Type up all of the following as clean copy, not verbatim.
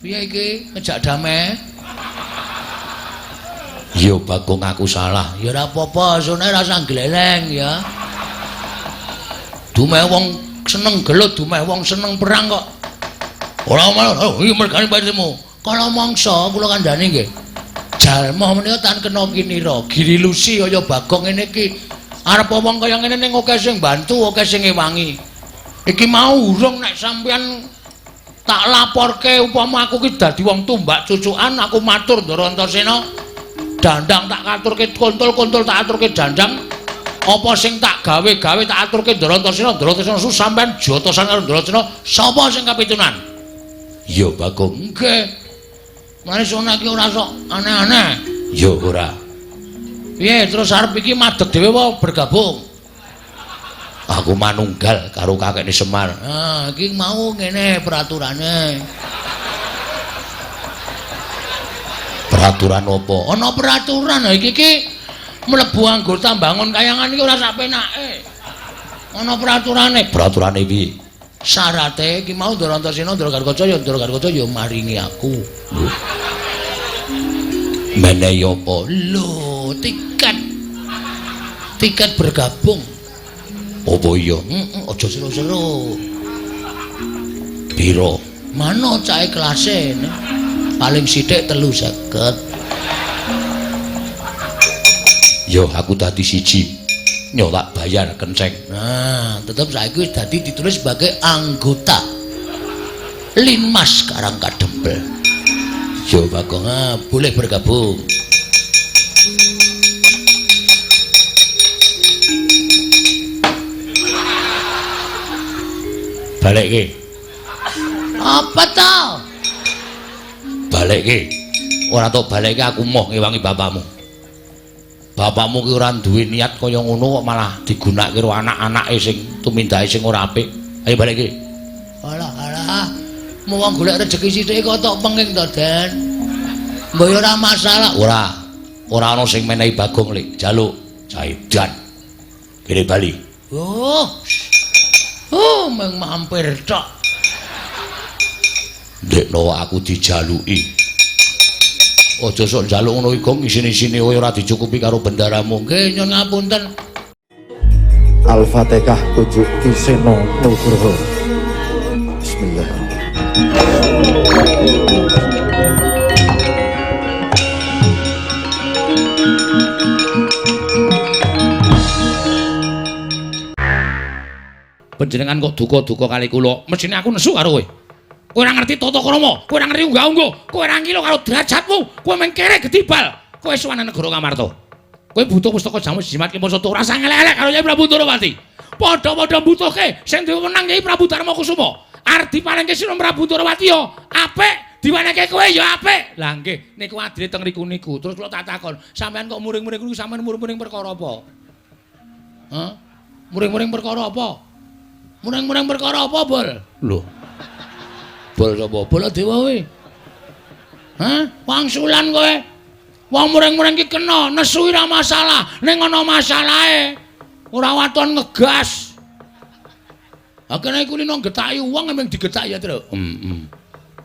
Piye iki ngejak damai? Ya Bagong aku salah. Ya ora apa-apa, sone rasa gleleng ya. Dumeh wong seneng gelut, dumeh wong seneng perang kok. Ora malah, oh iki mergane patimu. Kala mangsa kula kandhani nggih. Jalma menika tan kena kinira, girilusi kaya Bagong ngene iki. Arep wong kaya ngene ning akeh sing bantu, akeh sing ngewangi. Iki mau urung nek sampeyan tak laporke upama aku ki dadi wong tumbak cucukan, aku matur Ndara Antasena. Dandang tak katurke kontol-kontol tak aturke dandang. Apa sing tak gawe-gawe tak aturke Ndara Antasena, Ndara Antasena su sampeyan jotosan karo Ndara Antasena, sapa sing kapitunan? Ya Bagong. Nggih. Mane sona iki ora sok aneh-aneh. Ya ora. Piye terus arep iki madeg dhewe apa bergabung? Aku manunggal karo kakekne Semar. Ah, iki mau ngene peraturane. Peraturan apa? Ana peraturan. Iki iki mlebu anggota bangun kayangan iki ora sak penake. Ana peraturane. Peraturane piye? Syarate iki mau Ndara Antasena, Ndara Gatotkaca ya Ndara Gatotkaca ya maringi aku. Lho. Menehi apa? Lho, tiket. Tiket bergabung. Apa iya? Heeh, aja seru-seru. Piro? Mano cahe kelase. Paling sithik 350. Yo aku dadi siji. Yo tak bayar kenceng. Nah, tetep saiki wis dadi ditulis sebagai anggota Linmas Karang Kadempel. Yo Bagong, ah, boleh bergabung. Balekke. Apa to? Balekke. Ora tok balekke aku moh ngewangi bapakmu. Bapakmu ki ora duwe niat kaya ngono kok malah digunakake karo anak-anake sing tumindake sing ora apik. Ayo balekke. Alah alah. Wong golek rejeki sithik kok tok penging to, Den. Mbok ya ora masalah. Ora. Ora ana sing menehi Bagong lek jaluk caidan. Kene bali. Oh. Oh, mung mampir tok. Ndekno aku dijaluki. Aja sok njaluk ngono iku isin-isine kowe ora dicukupi karo bendaramu. Nggih, nyun ngapunten. Al-Fatihah kunjuk Ki Seno Nugroho. Bismillahirrahmanirrahim. Panjenengan kok duka-duka kali kula. Mesthine aku nesu karo kowe. Kowe ora ngerti tata krama, kowe ora ngerti unggah-ungguh, kowe ora ngilo karo derajatmu, kowe mung kere gedibal. Kowe sowan negara Ngamarta. Kowe butuh pustaka jamus jimat Kim Sata ora usah ngelek-elek karo Kyai Prabu Ndorowati. Padha-padha mbutuhke sing duwe wenang Kyai Prabu Darma Kusuma. Arep dipalingke Sira Prabu Ndorowati ya apik, diwenehke kowe ya apik. Lah nggih, niku adile teng riku niku. Terus kula tak takon, sampean kok muring-muring niku sampean muring-muring perkara apa? Hah? Muring-muring perkara apa? Muring-muring perkara apa, Bol? Lho. Bol sapa? Baladewa kowe. Hah? Wangsulan kowe. Wong muring-muring ki kena, nesu ora masalah, ning ana masalahe. Ora waton ngegas. Ha kene iku lino getaki wong emang digetaki ya, Tru. Heeh.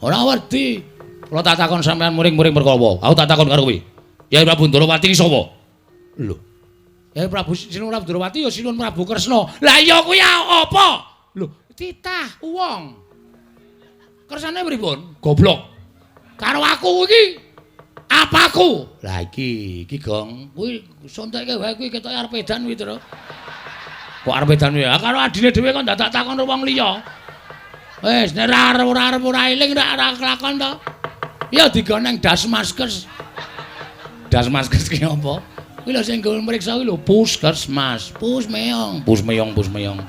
Ora wedi. Kula tak takon sampean muring-muring perkara apa? Aku tak takon karo kowe. Kyai Prabu Ndorowati ki sapa? Lho. Kyai Prabu Sinuwun Prabu Ndorowati ya Sinuwun Prabu Kresna. Lah iya kuwi apa? Lho, titah wong. Kersane pripun? Goblok. Karo aku iki apaku? Lah iki, iki Gong. Kuwi sontekke wae kuwi ketoke arep edan kuwi, Tru. Kok arep edan kuwi? Ah karo adine dhewe kok dadak takon wong liya. Wis nek ora arep ora eling ora kelakon to. Ya digoneng Dasmaskes. Dasmaskes ki apa? Kuwi lho sing nggo mriksa kuwi lho Puskesmas. Pus meong, pus meong, pus meong.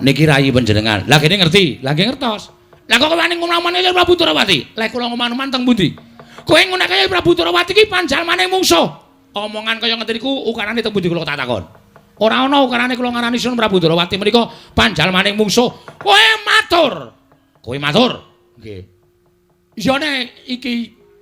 Niki rayi panjenengan. Lah kene ngerti, lah nggih ngertos. Lah kok wani ngomong-omong Kyai Prabu Ndorowati? Lek kula ngomong-omong teng pundi? Kowe ngunake Kyai Prabu Ndorowati ki panjalmane mungsuh. Omongan kaya ngeten niku ukarane teng pundi kula tak takon. Ora ana ukarane kula ngarani Sun Prabu Ndorowati menika panjalmane mungsuh. Kowe matur. Kowe matur. Nggih. Iya nek iki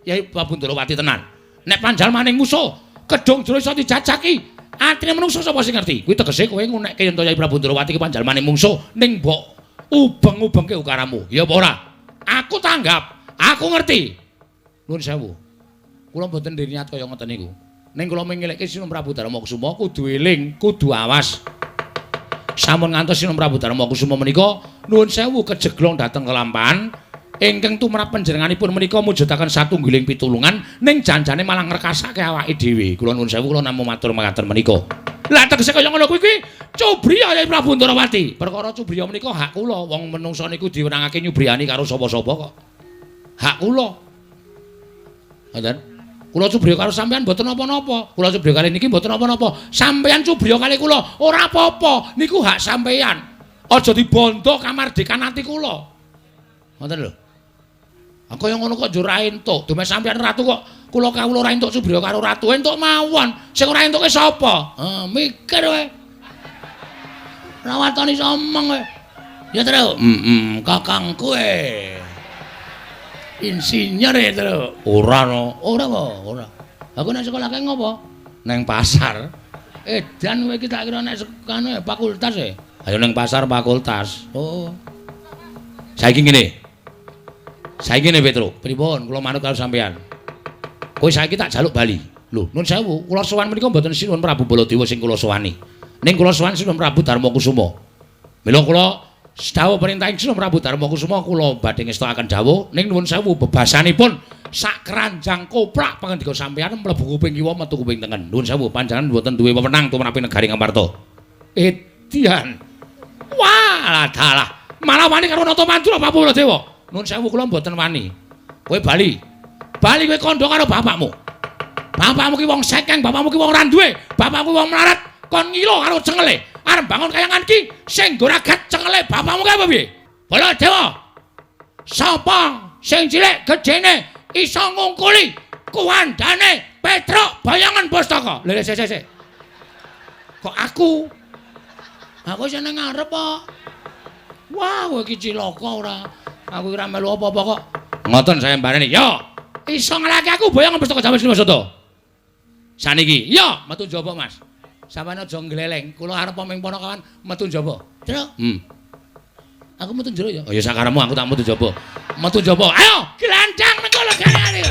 Kyai Prabu Ndorowati tenan. Nek panjalmane mungsuh, kedung jero iso dijajaki. Atine menungso sapa sing ngerti? Kuwi tegese kowe ngunekke yen to Kyai Prabu Ndorowati ki panjalmane mungsuh ning mbok ubeng-ubengke ukaramu. Ya apa ora? Aku tanggap. Aku ngerti. Nuwun sewu. Kula mboten niat kaya ngoten niku. Ning kula mengelekke Sinuwun Prabu Darmakusuma kudu eling, kudu awas. Sampun ngantos Sinuwun Prabu Darmakusuma menika nuwun sewu kejeglong dhateng kelampahan ingkang tumrap panjenenganipun menika mujudaken satunggiling pitulungan ning janjane malah ngrekasake awake dhewe. Kula nuwun sewu kula namung matur mekaten menika. Lah tegese kaya ngono kuwi kuwi cubriya Yai Prabu Ndorowati. Perkara cubriya menika hak kula. Wong menungsa niku diwenangake nyubriyani karo sapa-sapa kok. Hak kula. Ngoten. Kula cubriya karo sampean mboten napa-napa. Kula cubriya kali niki mboten napa-napa. Sampean cubriya kali kula ora apa-apa. Niku hak sampean. Aja dibondo kamardikan ati kula. Ngoten lho. Ha kaya ngono kok njur ra entuk. Dumeh sampean ratu kok kula kawula ora entuk cubriya karo ratu. Entuk mawon. Sing ora entuke sapa? Ha mikir kowe. Ora waton iso omong kowe. Ya Tru. Heeh, kakangku e. Insinyur e, Tru. Ora no. Ora apa? Ora. Aku nek sekolah kae ngopo? Neng pasar. Edan kowe iki tak kira nek sekane fakultas e. Ayo neng pasar fakultas. Oh. Saiki ngene. Saiki ngene Petro, pripun kula manut karo sampean. Kowe saiki tak jaluk bali. Lho, nun sewu, kula sowan menika mboten Sinuwun Prabu Baladewa sing kula sowani. Ning kula sowan Sinuwun Prabu Darmakusuma. Mila kula dawuh perintahing Sinuwun Prabu Darmakusuma kula badhe ngestokaken dawuh ning nuwun sewu bebasanipun sak keranjang koplak pangendika sampean mlebu kuping kiwa metu kuping tengen. Nuwun sewu panjenengan mboten duwe wewenang tumrap negari Ngamarta. Edian. Wah, dalah. Malah wani karo Nata Mandura Prabu Baladewa. Nuwun sewu kula mboten wani. Kowe bali. Bali kowe kandha karo bapakmu. Bapakmu ki wong sekeng, bapakmu ki wong ora duwe, bapakmu wong melarat, kon ngilo karo cengele. Arep bangun kayangan ki sing nggo ragat cengele bapakmu ki apa piye? Baladewa. Sapa sing cilik gedene iso ngungkuli kuwandane Petruk Bayangan Pustaka? Lha sik sik sik. Kok aku? Aku sing nang ngarep kok. Wah, kowe iki cilaka ora. Aku ora melu apa-apa kok. Ngoten saya mbareni. Yo, iso ngelake aku Bayangan Pustaka Jawa Srimasada. Saniki, yo metu njaba, Mas. Sampeyan aja ngleleng. Kula arep ming ponokawan metu njaba. Truk. Aku metu njero ya. Oh ya sakaremu aku tak metu njaba. Metu njaba. Ayo, gelandang nang kono gane.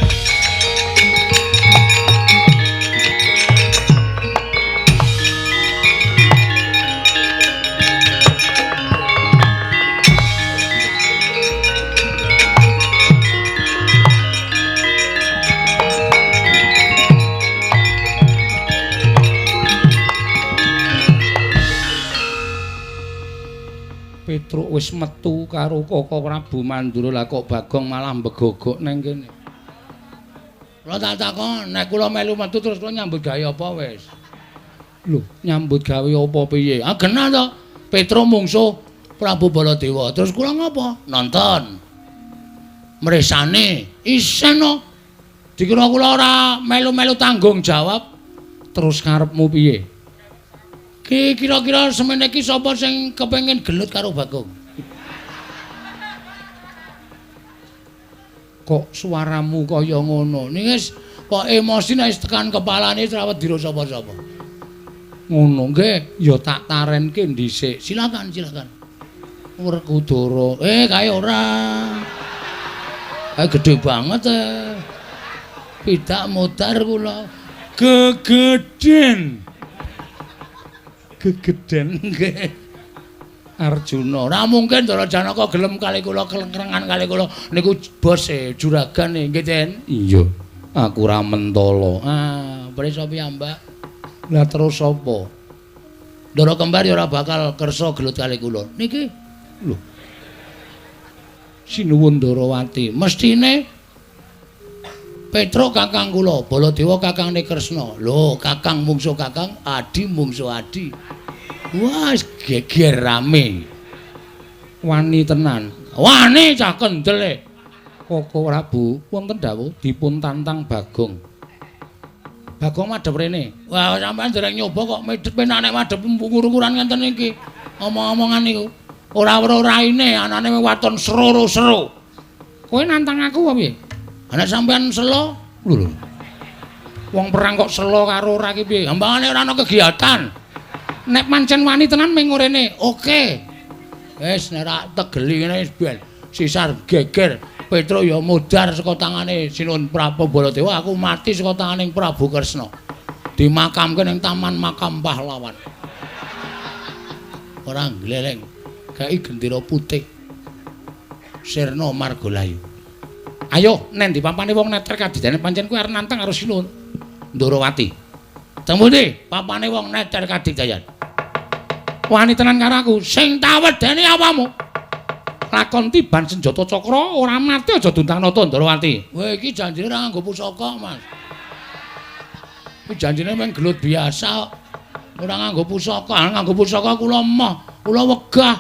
Petruk wis metu karo Koko Prabu Mandura, lah kok Bagong malah mbegogok nang kene. Kula tak takon, nek kula melu metu terus kula nyambut gawe apa wis? Lho, nyambut gawe apa piye? Ah genah to. Petruk mungsuh Prabu Baladewa. Terus kula ngopo? Nonton. Mresane isen no. Dikira kula ora melu-melu tanggung jawab. Terus karepmu piye? Ki kira-kira semene iki sapa sing kepengin gelut karo Bagong? Kok suaramu kaya ngono? Niki wis kok emosi nek wis tekan kepalane ora wedira sapa-sapa. Ngono nggih, ya tak tarenke dhisik. Silakan, silakan. Werkudara. Kae ora. Kae gedhe banget e. Pidak modar kula. Gegeden. Gegeden nggih. Arjuna. Ora mungkin Ndara Janaka gelem kali kula klengkrengan kali kula niku bos e juragane nggih, Den. Iya. Aku ora mentala. Ah, prisa piyambak. Lah terus sapa? Ndara kembar ya ora bakal kersa gelut kali kula. Niki lho. Sinuwun Ndarawati, mestine Petruk kakang kula, Baladewa kakangne Kresna. Lho, kakang mungsuh kakang, adi mungsuh adi. Wah, geger rame. Wani tenan. Wani cah kendele. Koko Prabu wonten dawuh dipun tantang Bagong. Bagong madhep rene. Wah, sampean dereng nyoba kok medhep penak nek madhep ngur-nguran ngenten iki. Omong-omongan niku. Ora weruh raine, anane waton sero-sero. Kowe nantang aku apa piye? Ana sampean selo? Lho lho. Wong perang kok selo karo ora ki piye? Gampangane ora ana kegiatan. Nek pancen wani tenan ming rene. Oke. Wis nek ra tegeli ngene wis ben sisar geger. Petruk ya mudhar saka tangane Sinuwun Prabu Baladewa, aku mati saka tangane Prabu Kresna. Dimakamke ning Taman Makam Pahlawan. Ora gleleng, gawe gendera putih. Sirna Margalayu. Ayo neng di papane wong neter kadidane pancen kuwi arep nantang karo Sinuwun Ndorowati. Tembune papane wong neter kadigdayan. Wani tenan karo aku, sing tak wedeni awamu. Lakon tiban senjata cakra ora mati aja duntang nata Ndorowati. Kowe iki janjine ora nganggo pusaka, Mas. Kuwi janjine mung gelut biasa. Ora nganggo pusaka, nganggo pusaka kula emoh, kula wegah.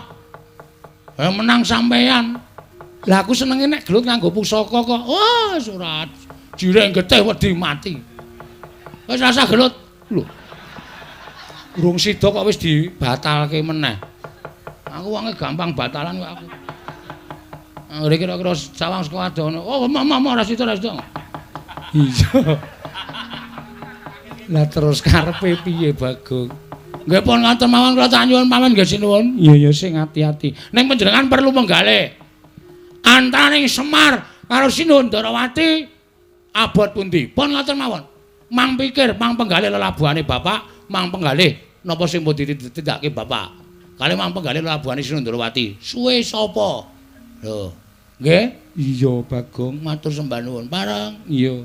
Menang sampean. Lah aku senenge nek gelut nganggo pusaka kok. Wah, ora jireng getih wedi mati. Wis rasa gelut. Lho. Urung sida kok wis dibatalke meneh. Aku wonge gampang batalan kok aku. Anggere kira-kira sawang saka adoh. Oh, mama ora sida, ora sida. Iya. Lah terus karepe piye, Bagong? Nggih pun ngoten mawon kula tak nyuwun pamit nggih sinuwun. Iya ya sing ati-ati. Ning panjenengan perlu menggalih. Antaraning Semar karo Sinuwun Ndorowati abot pundi? Pun ngoten mawon. Mang pikir, mang penggalih lelabuhane bapak, mang penggalih napa sing pun ditindakake bapak. Kali mang penggalih lelabuhane Sinuwun Ndorowati. Suwe sapa? Lho, nggih? Iya, Bagong, matur sembah nuwun. Pareng. Iya.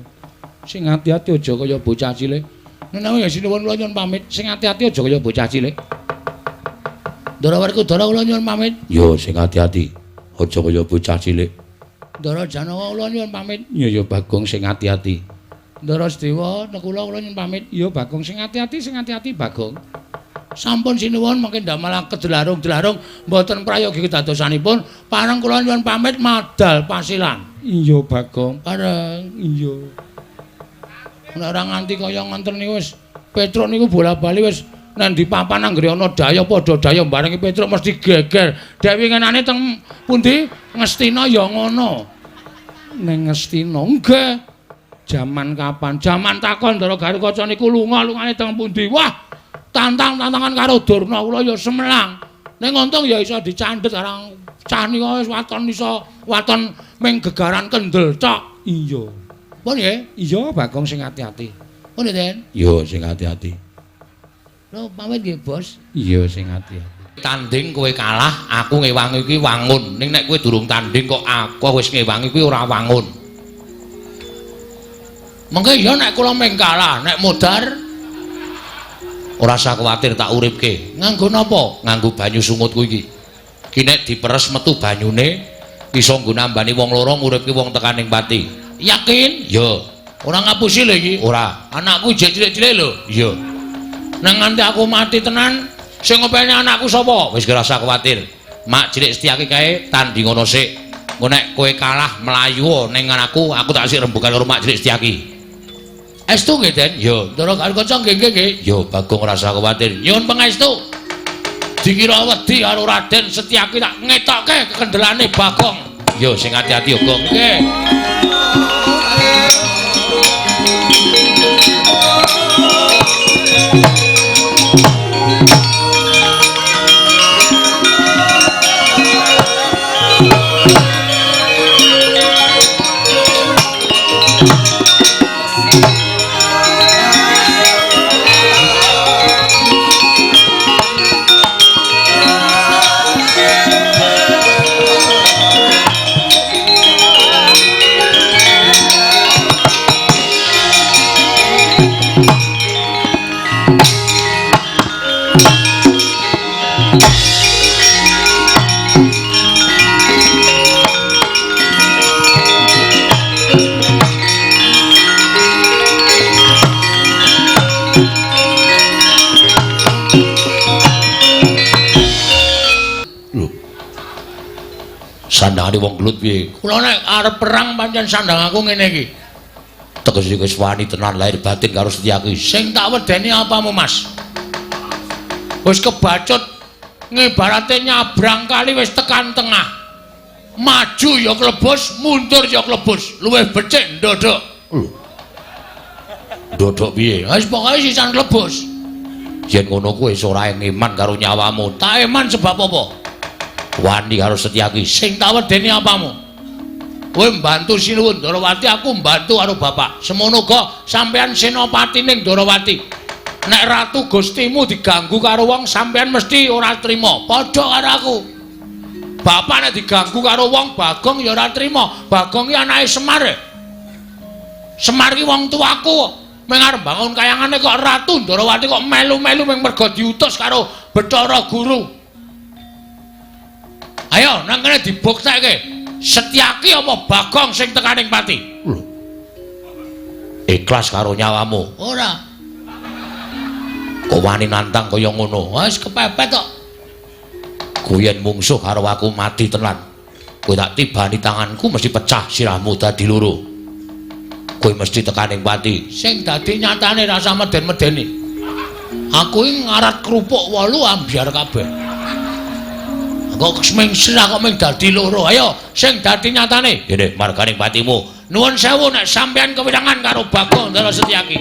Sing ati-ati aja kaya bocah cilik. Menawi ya sinuwun kula nyuwun pamit. Sing ati-ati aja kaya bocah cilik. Ndara Werkudara kula nyuwun pamit. Iya, sing ati-ati aja kaya bocah cilik. Ndara Janaka kula nyuwun pamit. Iya ya Bagong, sing ati-ati. Ndara Sedewa nekula kula nyuwun pamit. Iya Bagong, sing ati-ati, sing ati-ati Bagong. Sampun sinuwun mangke ndamel kedelarung-delarung mboten prayogi kedadosanipun. Pareng kula nyuwun pamit madal pasilan. Iya Bagong, pareng. Iya. Nek ora nganti kaya ngoten niku wis Petruk niku bola-bali wis nang di papan anggere ana daya padha daya barengi Petruk mesti geger. Dewi ngenane teng pundi Ngastina ya ngono. Ning Ngastina nggih. Jaman kapan? Jaman takon Ndara Garukaca niku lunga-lungane teng pundi? Wah, tantang-tantangan karo Durna kula ya semelang. Ning untung ya iso dicandhet karang cah nika wis waton iso waton ming gegaran kendel tok. Iya. Pun nggih? Iya, Bagong sing ati-ati. Pun Den? Iya, sing ati-ati. Lho, pamit nggih, Bos. Iya, sing ati-ati. Tanding kowe kalah, aku ngewangi kuwi wangun. Ning nek kowe durung tanding kok aku wis ngewangi kuwi ora wangun. Mengke ya nek kula mung kalah, nek modar ora usah kuwatir tak uripke. Nganggo napa? Nganggo banyu sungutku iki. Ki nek diperes metu banyune iso nggo nambani wong loro nguripke wong tekaning pati. Yakin? Ya. Ora ngapusi lho iki? Ora. Anakku jek cilik-cilik lho. Iya. Nang nganti aku mati tenan, sing ngopeni anakku sapa? Wis ora usah kuwatir. Mak cilik Setyaki kae tanding ngono sik. Engko nek kowe kalah mlayu ning anakku, aku tak sik rembugan karo Mak cilik Setyaki. Estu nggih, Den? Ya. Ndara Garukaca nggih nggih nggih. Ya, Bagong ora usah kuwatir. Nyuwun pangestu. Dikira wedi karo Raden Setyaki tak ngetokke kekendelane Bagong. Ya, sing ati-ati ya, Gong. Nggih. Sandangane wong gelut piye? Kula nek arep perang pancen sandang aku ngene iki. Tegese wis wani tenan lahir batin karo Setyaki. Sing tak wedeni apamu, Mas? Wis kebacut ngibarate nyabrang kali wis tekan tengah. Maju ya klebus, mundur ya klebus. Luwih becik ndodok. Lho. Ndodok piye? Wis pokoke sisan klebus. Yen ngono kuwi wis ora eman karo nyawamu. Tak eman sebab apa? Wani karo Setyaki. Sing tak wedeni apamu? Kowe mbantu Sinuwun Ndorowati, aku mbantu karo bapak. Semono uga sampeyan senopati ning Ndorowati. Nek ratu Gustimu diganggu karo wong, sampeyan mesti ora trima. Padha karo aku. Bapak nek diganggu karo wong, Bagong ya ora trima. Bagong ki anake Semar. Semar ki wong tuaku. Meng arep bangun kayangane kok Ratu Ndorowati kok melu-melu meng mergo diutus karo Bathara Guru. Ayo nang kene dibuktekke. Setyaki apa Bagong sing tekaning pati? Lho. Ikhlas karo nyawamu? Ora. Kok wani nantang kaya ngono? Wis kepepet kok. Kowe yen mungsuh karo aku mati tenan. Kowe tak tibani tanganku mesti pecah sirahmu dadi loro. Kowe mesti tekaning pati. Sing dadi nyatane rasa meden-medeni. Aku iki ngarat kerupuk 8 ambyar kabeh. Kok ming sirah kok ming dadi loro. Ayo sing dadi nyatane. Ngene marganing patimu. Nuwun sewu nek sampeyan kewirangan karo Bagong Ndara Setyaki.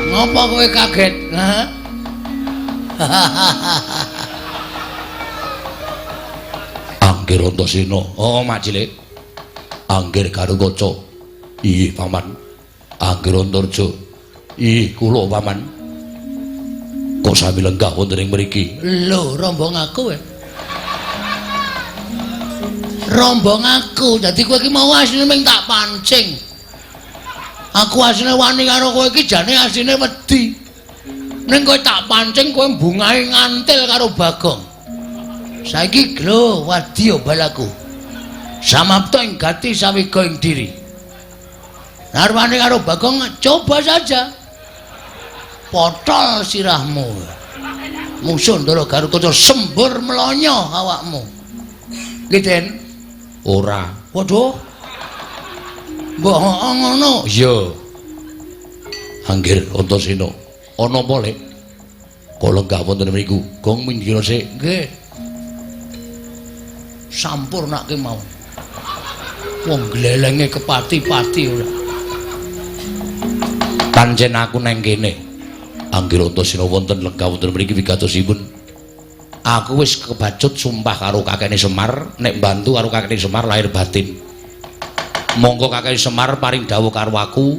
Ngapa kowe kaget? Ha? Anggir Antasena. Oh, Mak Cilik. Anggir Garukaca. Iya, Paman. Anggir Antarja. Iya, kula Paman. Kok sami lenggah wonten ing mriki? Lho, rombong aku kowe. Rombong aku. Dadi kowe iki mau asline ming tak pancing. Aku asline wani karo kowe iki jane asline wedi. Ning kowe tak pancing kowe bungahe ngantil karo Bagong. Saiki glo wadya balaku. Samapta ing gati sawiga ing diri. Narwane karo Bagong coba saja. Potol sirahmu. Musuh Ndara Garukaca sembur mlonyo awakmu. Nggih, Den? Ora. Waduh. Mbok ngono. Iya. Anggir Antasena. Ana apa, Lek? Kok lenggah wonten mriku? Gong minggir sik. Nggih. Sampurnake mau. Wong glelenge kepati-pati ora. Pancen aku neng kene. Anggir Antasena wonten lenggah wonten mriki wigatosipun. Aku wis kebacut sumpah karo kakekne Semar, nek mbantu karo kakekne Semar lahir batin. Monggo kakek Semar paring dawuh karo aku,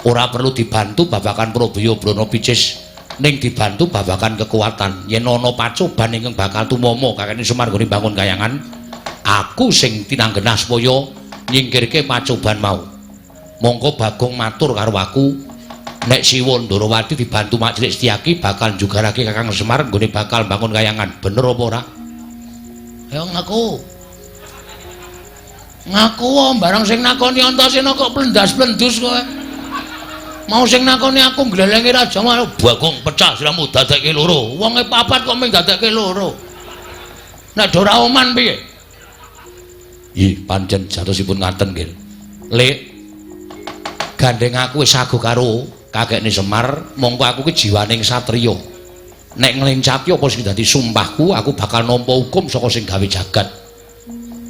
ora perlu dibantu babagan Probaya Brana Picis, ning dibantu babagan kekuatan. Yen ana pacoban ingkang bakal tumama kakekne Semar nggone bangun kayangan, aku sing tinanggenah supaya nyingkirke pacoban mau. Monggo Bagong matur karo aku, nek Siwa Ndorowati dibantu Mak Cilik Setyaki bakal njugarake Kakang Semar nggone bakal bangun kayangan. Bener apa ora? Ayo ngaku. Ngaku wae barang sing nakoni Antasena kok plendas-plendus kowe. Mau sing nakoni aku glelenge raja mau Bagong pecah siramu dadekke loro. Wonge papat kok mung dadekke loro. Nek ora oman piye? Ih, pancen jatosipun ngaten nggih. Lek gandeng aku wis sago karo kakekne Semar, mongko aku ki jiwaning satriya. Nek nglencati apa sing dadi sumpahku, aku bakal nampa hukum saka sing gawe jagat.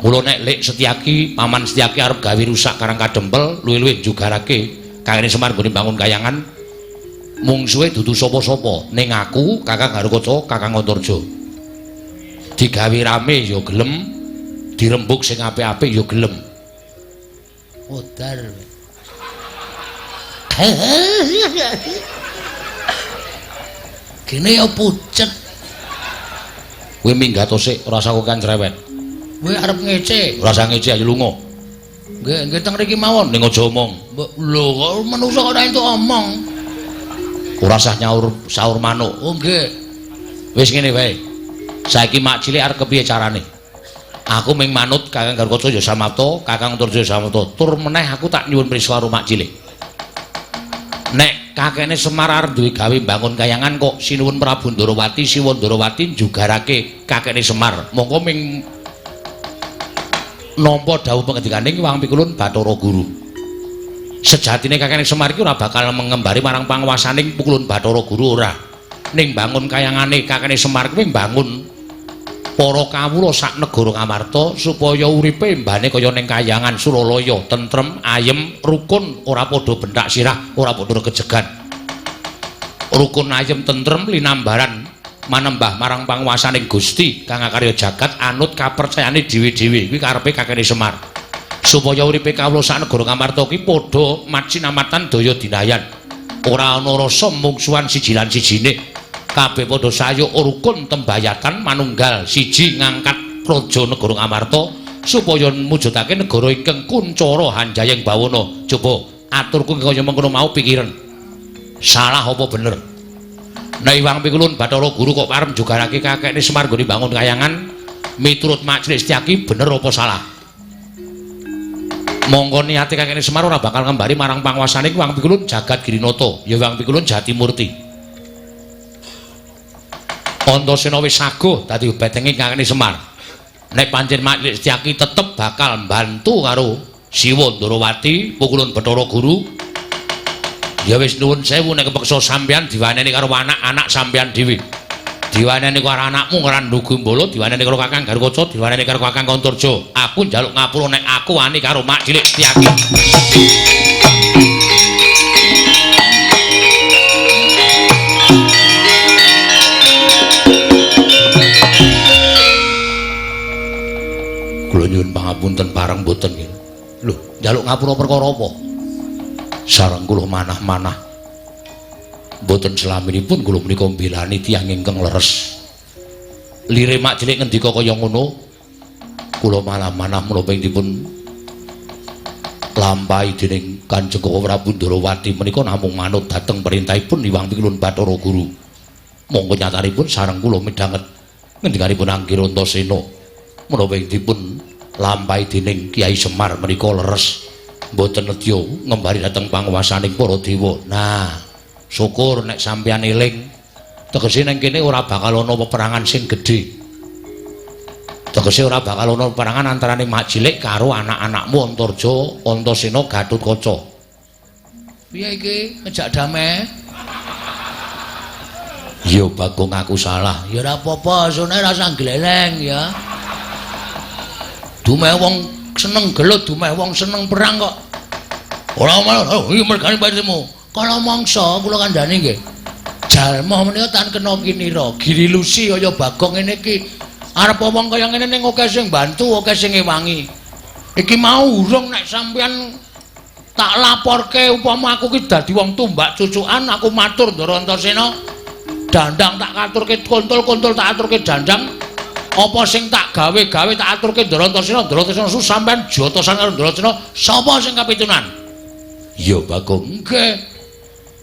Mula nek Lek Setyaki, Paman Setyaki arep gawe rusak Karang Kadempel, luwih-luwih njugarake kakekne Semar nggone bangun kayangan, mungsuhe dudu sapa-sapa, ning aku, Kakang Garukaca, Kakang Antarja. Digawe rame ya gelem, dirembug sing apik-apik ya gelem. Modar. Gene ya pucet. Kowe minggat sik, ora usah kokan cerewet. Kowe arep ngece, ora usah ngece ayo lunga. Nggih, nggih teng mriki mawon ning aja omong. Lho kok manungsa ora entuk omong. Ora usah nyaur saur manuk. Oh nggih. Wis ngene wae. Saiki mak cilik arep kepiye carane? Aku ming manut Kakang Garukaca ya samapta, Kakang Antarja ya samapta. Tur meneh aku tak nyuwun prisa karo mak cilik. Nek kakekne Semar arep duwe gawe mbangun kayangan kok sinuwun Prabu Ndarawati, Siwa Ndarawati njugarake kakekne Semar. Mongko ming nampa dawuh pangendikaning Hyang Pikulun Bathara Guru. Sejatine kakekne Semar iki ora bakal mengembari marang panguwasaning Pikulun Bathara Guru ora. Ning bangun kayangane kakekne Semar kuwi mbangun para kawula sak negara Ngamarta supaya uripe mbane kaya ning kayangan Suralaya, tentrem, ayem, rukun, ora padha benthak sirah, ora padha regejegan. Rukun, ayem, tentrem, linambaran manembah marang panguwasaning Gusti kang akarya jagat anut kapercayane dhewe-dhewe. Kuwi karepe kakekne Semar. Supaya uripe kawula sak negara Ngamarta ki padha macinamatan daya dinayan. Ora ana rasa mungsuhan siji lan sijine. Kabeh padha sayuk rukun tembayatan manunggal siji ngangkat praja negara Ngamarta supaya mujudake negara ingkang kuncara hanjayeng bawana. Coba aturku kaya mengkono mau pikiran. Salah apa bener? Nek Hyang Pikulun Bathara Guru kok arep njugarake kakekne Semar nggone bangun kayangan miturut Mak Cilik Setyaki bener apa salah? Mongko niate kakekne Semar ora bakal ngembari marang panguwasane Hyang Pikulun Jagat Girinata, ya Hyang Pikulun Jatimurti. Antasena wis saguh dadi betenge kakekne Semar. Nek pancen Mak Cilik Setyaki tetep bakal mbantu karo Siwa Ndarawati, Pukulun Bathara Guru. Ya wis nuwun sewu nek kepeksa sampeyan diwaneni karo anak-anak sampeyan dhewe. Diwaneni karo anakmu Randhu Gumbala, diwaneni karo Kakang Garukaca, diwaneni karo Kakang Antarja. Aku njaluk ngapura nek aku wani karo Mak Cilik Setyaki. Kula nyuwun pangapunten pareng mboten nggih. Lho, njaluk ngapura perkara apa? Sareng kula manah-manah. Mboten selaminipun kula menika mbelani tiyang ingkang leres. Lire Mak Cilik ngendika kaya ngono, kula malah manah menapa ing dipun lampahi dening Kanjeng Prabu Ndarawati menika namung manut dhateng perintahipun Hyang Pikulun Bathara Guru. Monggo nyatanipun sareng kula midhanget ngendikanipun Angger Antasena menapa ing dipun lampahi dening Kyai Semar menika leres. Mboten nedya ngembari dhateng panguwasaning para dewa. Nah, syukur nek sampeyan eling. Tegese ning kene ora bakal ana peperangan sing gedhe. Tegese ora bakal ana peperangan antarane Mak Cilik karo anak-anakmu Antarja, Antasena, Gatotkaca. Piye iki ngejak damai? Ya Bagong aku salah. Ya ora apa-apa, sone ora usah gleleng ya. Dumeh wong seneng gelut, dumeh wong seneng perang kok. Ora malah, oh iki mergane patimu. Kala mangsa kula kandhani nggih. Jalma menika tan kena kinira, girilusi kaya Bagong ngene iki. Arep wong kaya ngene ning akeh sing bantu, akeh sing ngewangi. Iki mau urung nek sampeyan tak laporke upama aku ki dadi wong tumbak cucukan, aku matur Ndara Antasena. Dandang tak katurke kontol-kontol tak aturke dandang. Apa sing tak gawe-gawe tak aturke Ndara Antasena, Ndara Antasena sampeyan jotosan karo Ndara Antasena, sapa sing kapitunan? Ya Bagong. Nggih.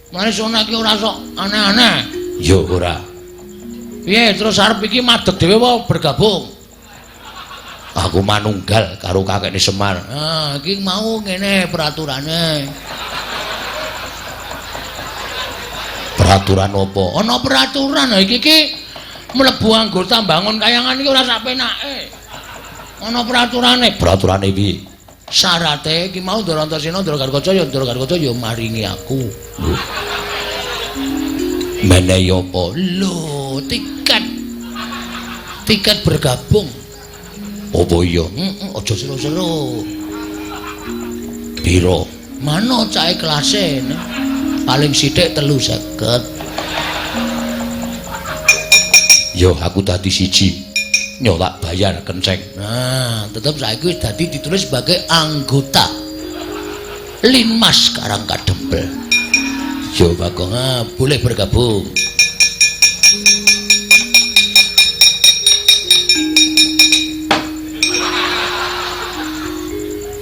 Mane sono iki ora sok aneh-aneh. Ya ora. Piye terus arep iki madeg dhewe apa bergabung? Aku manunggal karo kakekne Semar. Ah, iki mau ngene peraturane. Peraturan apa? Ana peraturan iki iki mlebu anggota bangun kayangan iki ora sak penake. Ana peraturane. Peraturane piye? Syarate iki mau Ndara Antasena, Ndara Gatotkaca ya Ndara Gatotkaca ya maringi aku. Lho. Menehi apa? Lho, tiket. Tiket bergabung. Apa iya? Heeh, aja seru-seru. Piro? Mano cahe kelase. Paling sithik 350. Yo aku dadi siji. Yo tak bayar kenceng. Nah, tetep saiki wis dadi ditulis sebagai anggota Linmas Karang Kadempel. Yo Bagong, boleh bergabung.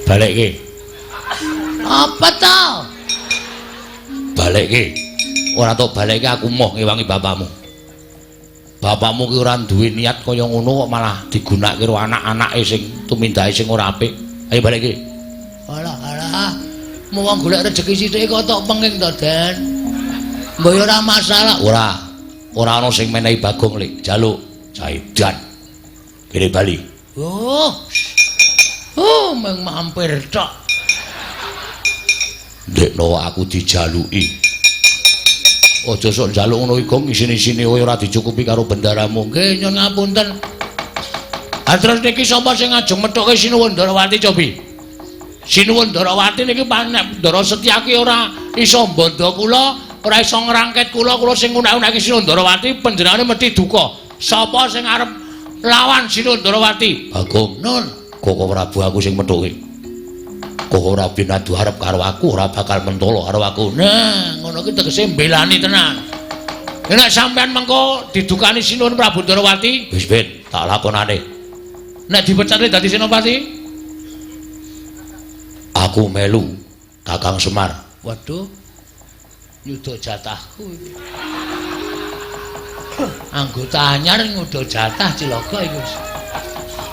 Balekke. Apa to? Balekke. Ora tok balekke aku moh ngewangi bapakmu. Bapakmu ki ora duwe niat kaya ngono kok malah digunakake karo anak-anake sing tumindake sing ora apik. Ayo balekke. Alah alah. Wong golek rejeki sithik kok tok penging to, Den. Mbok ya ora masalah. Ora. Ora ana sing menehi Bagong lek jaluk Saidan. Kene bali. Oh. Oh, mung mampir tok. Ndekno aku dijaluki. Aja sok njaluk ngono iku isin-isine kowe ora dicukupi karo bendaramu. Nggih, nyun ngapunten. Ha terus niki sapa sing ngajeng methuke Sinuwun Ndarawati cobi? Sinuwun Ndarawati niki panek Ndara Setyaki ora iso mbandha kula, ora iso ngrangket kula, kula sing ngunak-unake Sinuwun Ndarawati panjenengane mesti duka. Sapa sing arep lawan Sinuwun Ndarawati? Bagong. Nun, Koko Prabu aku sing methuke. Koko Prabu adu arep karo aku ora bakal mentolo karo aku. Nah, ngono ki tegese mbelani tenan. Nek sampean mengko didukani Sinuwun Prabu Ndarawati, wis ben tak lakonane. Nek dipecate dadi senopati, aku melu Kakang Semar. Waduh. Nyuda jatahku iki. Anggota anyar nyuda jatah cilaka iki wis.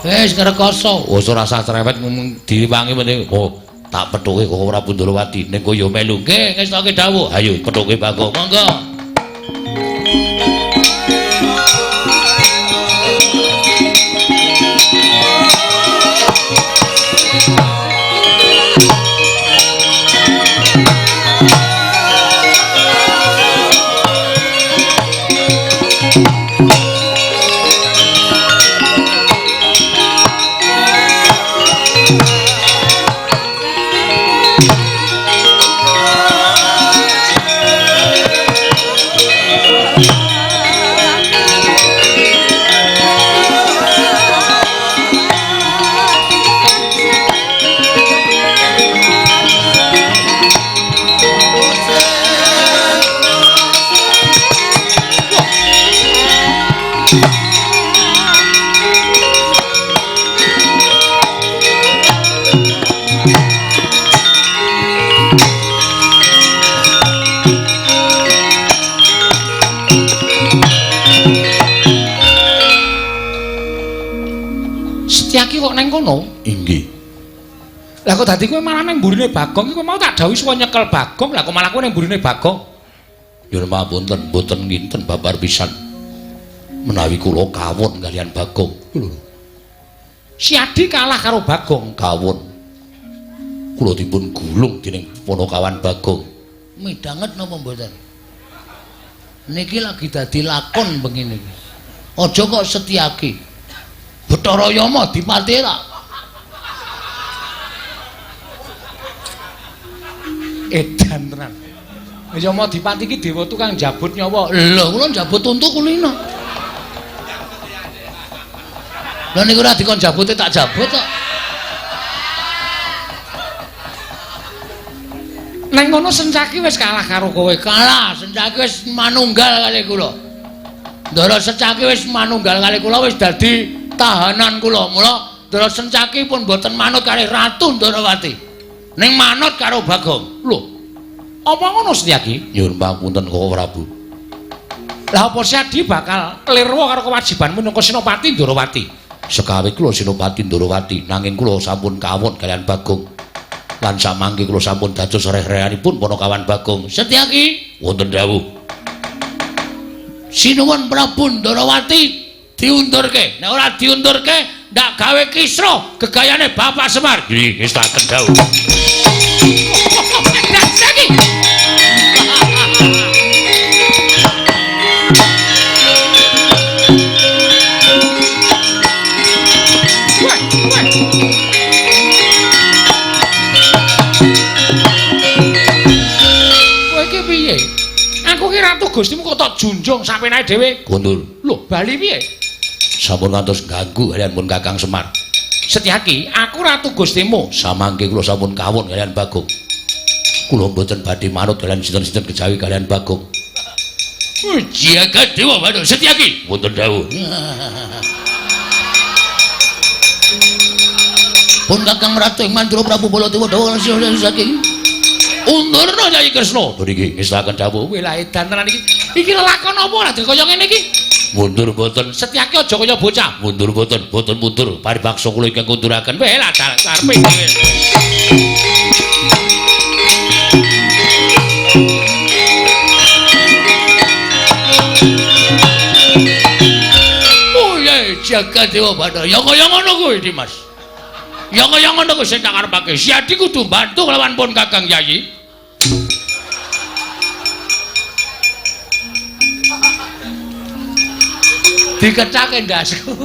Wis ngrekoso. Wis ora usah cerewet diwangi meneh. Oh, tak pethuke Koko Prabu Ndarawati ning kowe ya melu. Nggih, ngestoke dawuh. Ayo pethuke Bagong. Monggo. Setyaki kok neng kono? Inggih. Lah kok dadi kowe malah nang mburine Bagong iki kowe mau tak dawuhi suwa nyekel Bagong, lah kok malah kowe nang mburine Bagong? Nyuwun pangapunten, mboten nginten babar pisan. Menawi kula kawon kaliyan Bagong. Lho. Siadi kalah karo Bagong, kawon. Kula dipun gulung dening Panakawan Bagong. Midhanget napa mboten? Niki lagi dadi lakon bengi niki. Aja kok Setyaki. Bathara Yama dipati ta? Edan tenan. Yama dipati iki dewa tukang njabut nyawa. Lho, kula njabut untu kulino. Lha niku ora dikon jabute tak jabut kok. Neng kono Sencaki wis kalah karo kowe. Kalah, Sencaki wis manunggal kali kula. Ndara Sencaki wis manunggal kali kula wis dadi tahanan kula. Mula Ndara Sencaki pun mboten manut karo Ratu Ndarawati. Ning manut karo Bagong. Lho. Apa ngono Setyaki? Nyuwun pangapunten Koko Prabu. Lah apa Siadi bakal lirwa karo kewajibanmu minangka Senopati Ndarawati? Sekawit kula Senopati Ndarawati, nanging kula sampun kawon kaliyan Bagong. Lan samangke kula sampun dados reh-rehanipun Panakawan Bagong. Setyaki, wonten dawuh. Sinuwun Prabu Ndarawati diundurke. Nek ora diundurke, Ndak gawe kisruh gegayane Bapak Semar. Nggih, ngestaken dawuh. Saiki. Kowe iki piye? Aku ki ratu Gustimu kok tok junjung sampenae dhewe. Kundur. Lho, bali piye? Sampun ngantos ganggu kalian pun Kakang Semar. Setyaki, aku ratu Gustimu. Samangke kula sampun kawon kalian Bagong. Kula mboten badhe manut kalian sinten-sinten kejawi kalian Bagong. Jagat Dewa Bathara Setyaki, wonten dawuh. Pun Kakang Ratu ing Mandura Prabu Baladewa dawuh saking undurna Kyai Kresna. Niki ngestaken dawuh. Weh lah edan tenan iki. Iki lelakon apa ora kaya ngene iki? Mundur mboten. Setyaki aja kaya bocah. Mundur mboten, mboten mundur. Paribaksa kula ingkang kunduraken. Weh lah karepe dhewe. Oh ya jagat Dewa Bathara. Ya kaya ngono kuwi Dimas. Ya kaya ngono kuwi sing tak karepake. Siadi kudu mbantu kelawan pun Kakang Yayi. Dikecake ndasku.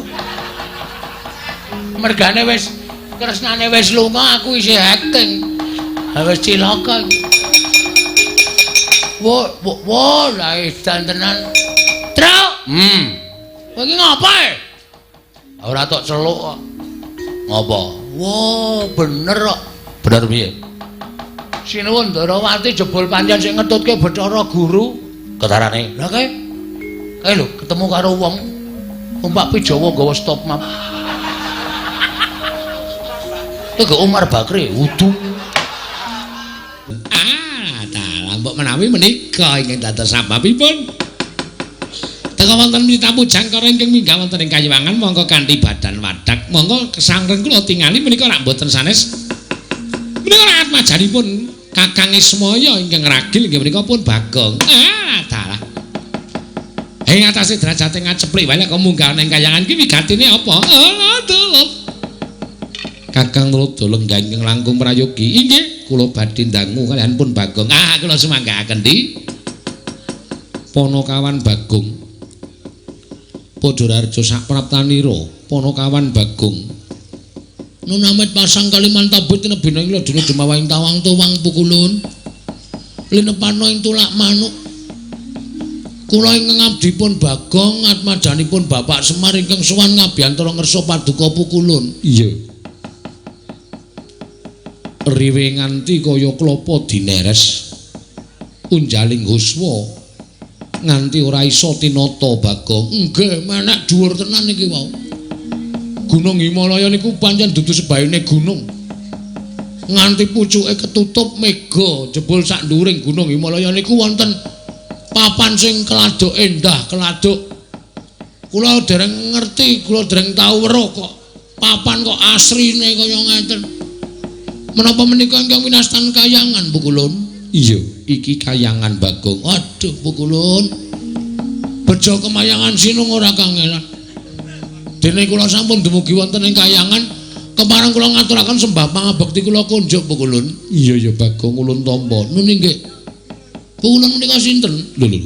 Mergane wis kresnane wis lunga aku isih acting. Ha wis cilaka iki. Wo wo lah edan tenan. Truk. Kowe iki ngapa e? Ora tok celuk kok. Ngapa? Wo, bener kok. Bener piye? Sinuwun Ndarawati jebul pancen sing ngetutke Bathara Guru. Ketarane. Lah kae. Kae lho ketemu karo wong numpak Pijawa nggawa stop map. Iku Umar Bakri wudu. Ah, dalah mbok menawi menika ingkang dados sababipun. Teka wonten mitapu jangkara ingkang minggah wonten ing Kayiwangan mongko kanthi badan wadak. Monggo kesangreng kula tingali menika rak mboten sanes. Menika rak atmajanipun Kakang Ismaya ingkang ragil inggih menika pun Bagong. Ah, dalah. Ing atase derajate ngaceplik wae kok munggah ning kayangan ki wigatine apa? Aduh. Kakang Tuladha lenggah ingkang langkung prayogi. Inggih, kula badhe ndangu kaliyan pun Bagong. Ah, kula sumanggaaken di. Ponokawan Bagong. Padha sak praptanira, Ponokawan Bagong. Nunamit pasang Kalimantabut tinebina ing ladana jumawahing tawang tuwang pukulun. Linepana ing tulak manuk. Kula ingkang ngabdipun Bagong atmajanipun Bapak Semar ingkang sowan ngabiyantara ngersa paduka pukulun. Iya. Riwe nganti kaya klapa dineres. Unjaling huswa nganti ora iso tinata Bagong. Nggih, menek dhuwur tenan iki wau. Gunung Himalaya niku pancen dudu sebaene gunung. Nganti pucuke ketutup mega jebul sak nduwuring Gunung Himalaya niku wonten papan sing keladuk endah, keladuk. Kula dereng ngerti, kula dereng tau weruh kok papan kok asrine kaya ngeten. Menapa menika ingkang winastan kayangan Pukulun? Iya, iki kayangan Bagong. Aduh Pukulun. Bejo kemayangan sinung ora kangelan. Dene kula sampun dumugi wonten ing kayangan, kepareng kula ngaturaken sembah pangabekti kula kunjuk Pukulun. Iya ya Bagong ulun tampa. Nun inggih. Pukulun menika sinten? Lho lho.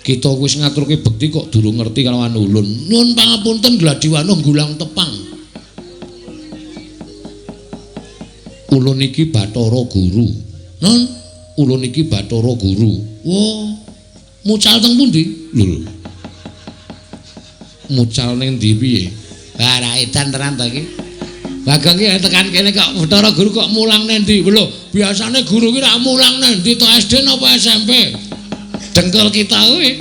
Kita wis ngaturke bekti kok durung ngerti kalawan ulun. Nyuwun pangapunten gladiwano gulang tepang. Ulun iki Bathara Guru. Nun, ulun iki Bathara Guru. Wah, mucal teng pundi? Lho lho. Mucal ning ndi piye? Wah, ra edan tenan to iki. Bagong iki tekan kene kok Bathara Guru kok mulang nang ndi? Lho, biasane guru ki ra mulang nang ndi to, SD napa SMP? Dengkul kita kuwi.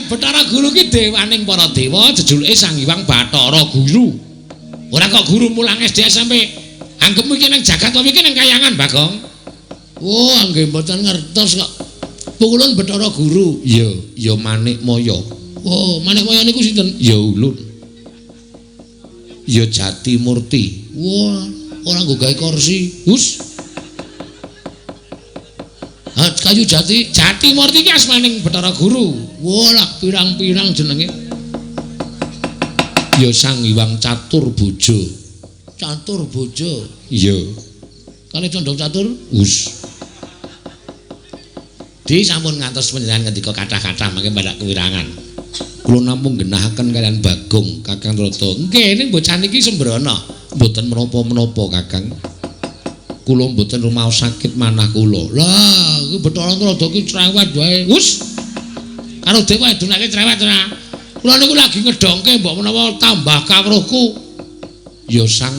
Bathara Guru ki dewaning para dewa, jejulike Sang Hyang Bathara Guru. Ora kok guru mulang SD SMP. Anggepmu iki nang jagat apa iki nang kayangan, Bagong? Oh, nggih mboten ngertos kok. Pukulun Bathara Guru. Iya, ya Manikmaya. Oh, Manikmaya niku sinten? Ya ulun. Ya Jati Murti. Wah, ora nggo gawe kursi. Hus. Ha, kayu jati, Jati Murti ki asmaning Bathara Guru. Wah, lah pirang-pirang jenenge. Ya Sang Hyang Catur Bojo. Catur Bojo. Iya. Kali condong catur? Us. Di sampun ngantos panjenengan ngendika kathah-kathah mangke mbak kewirangan. Kula namung genahaken kalian Bagong, Kakang Trada. Nggih, ning bocah niki sembrono. Mboten menapa-menapa, Kakang. Kula mboten rumaos sakit manah kula. Lah, iki Bathara Trada ki cerewet wae. Us. Karo dewa edunake cerewet ora. Kula niku lagi ngedongke mbok menawa tambah kawruhku. Ya Sang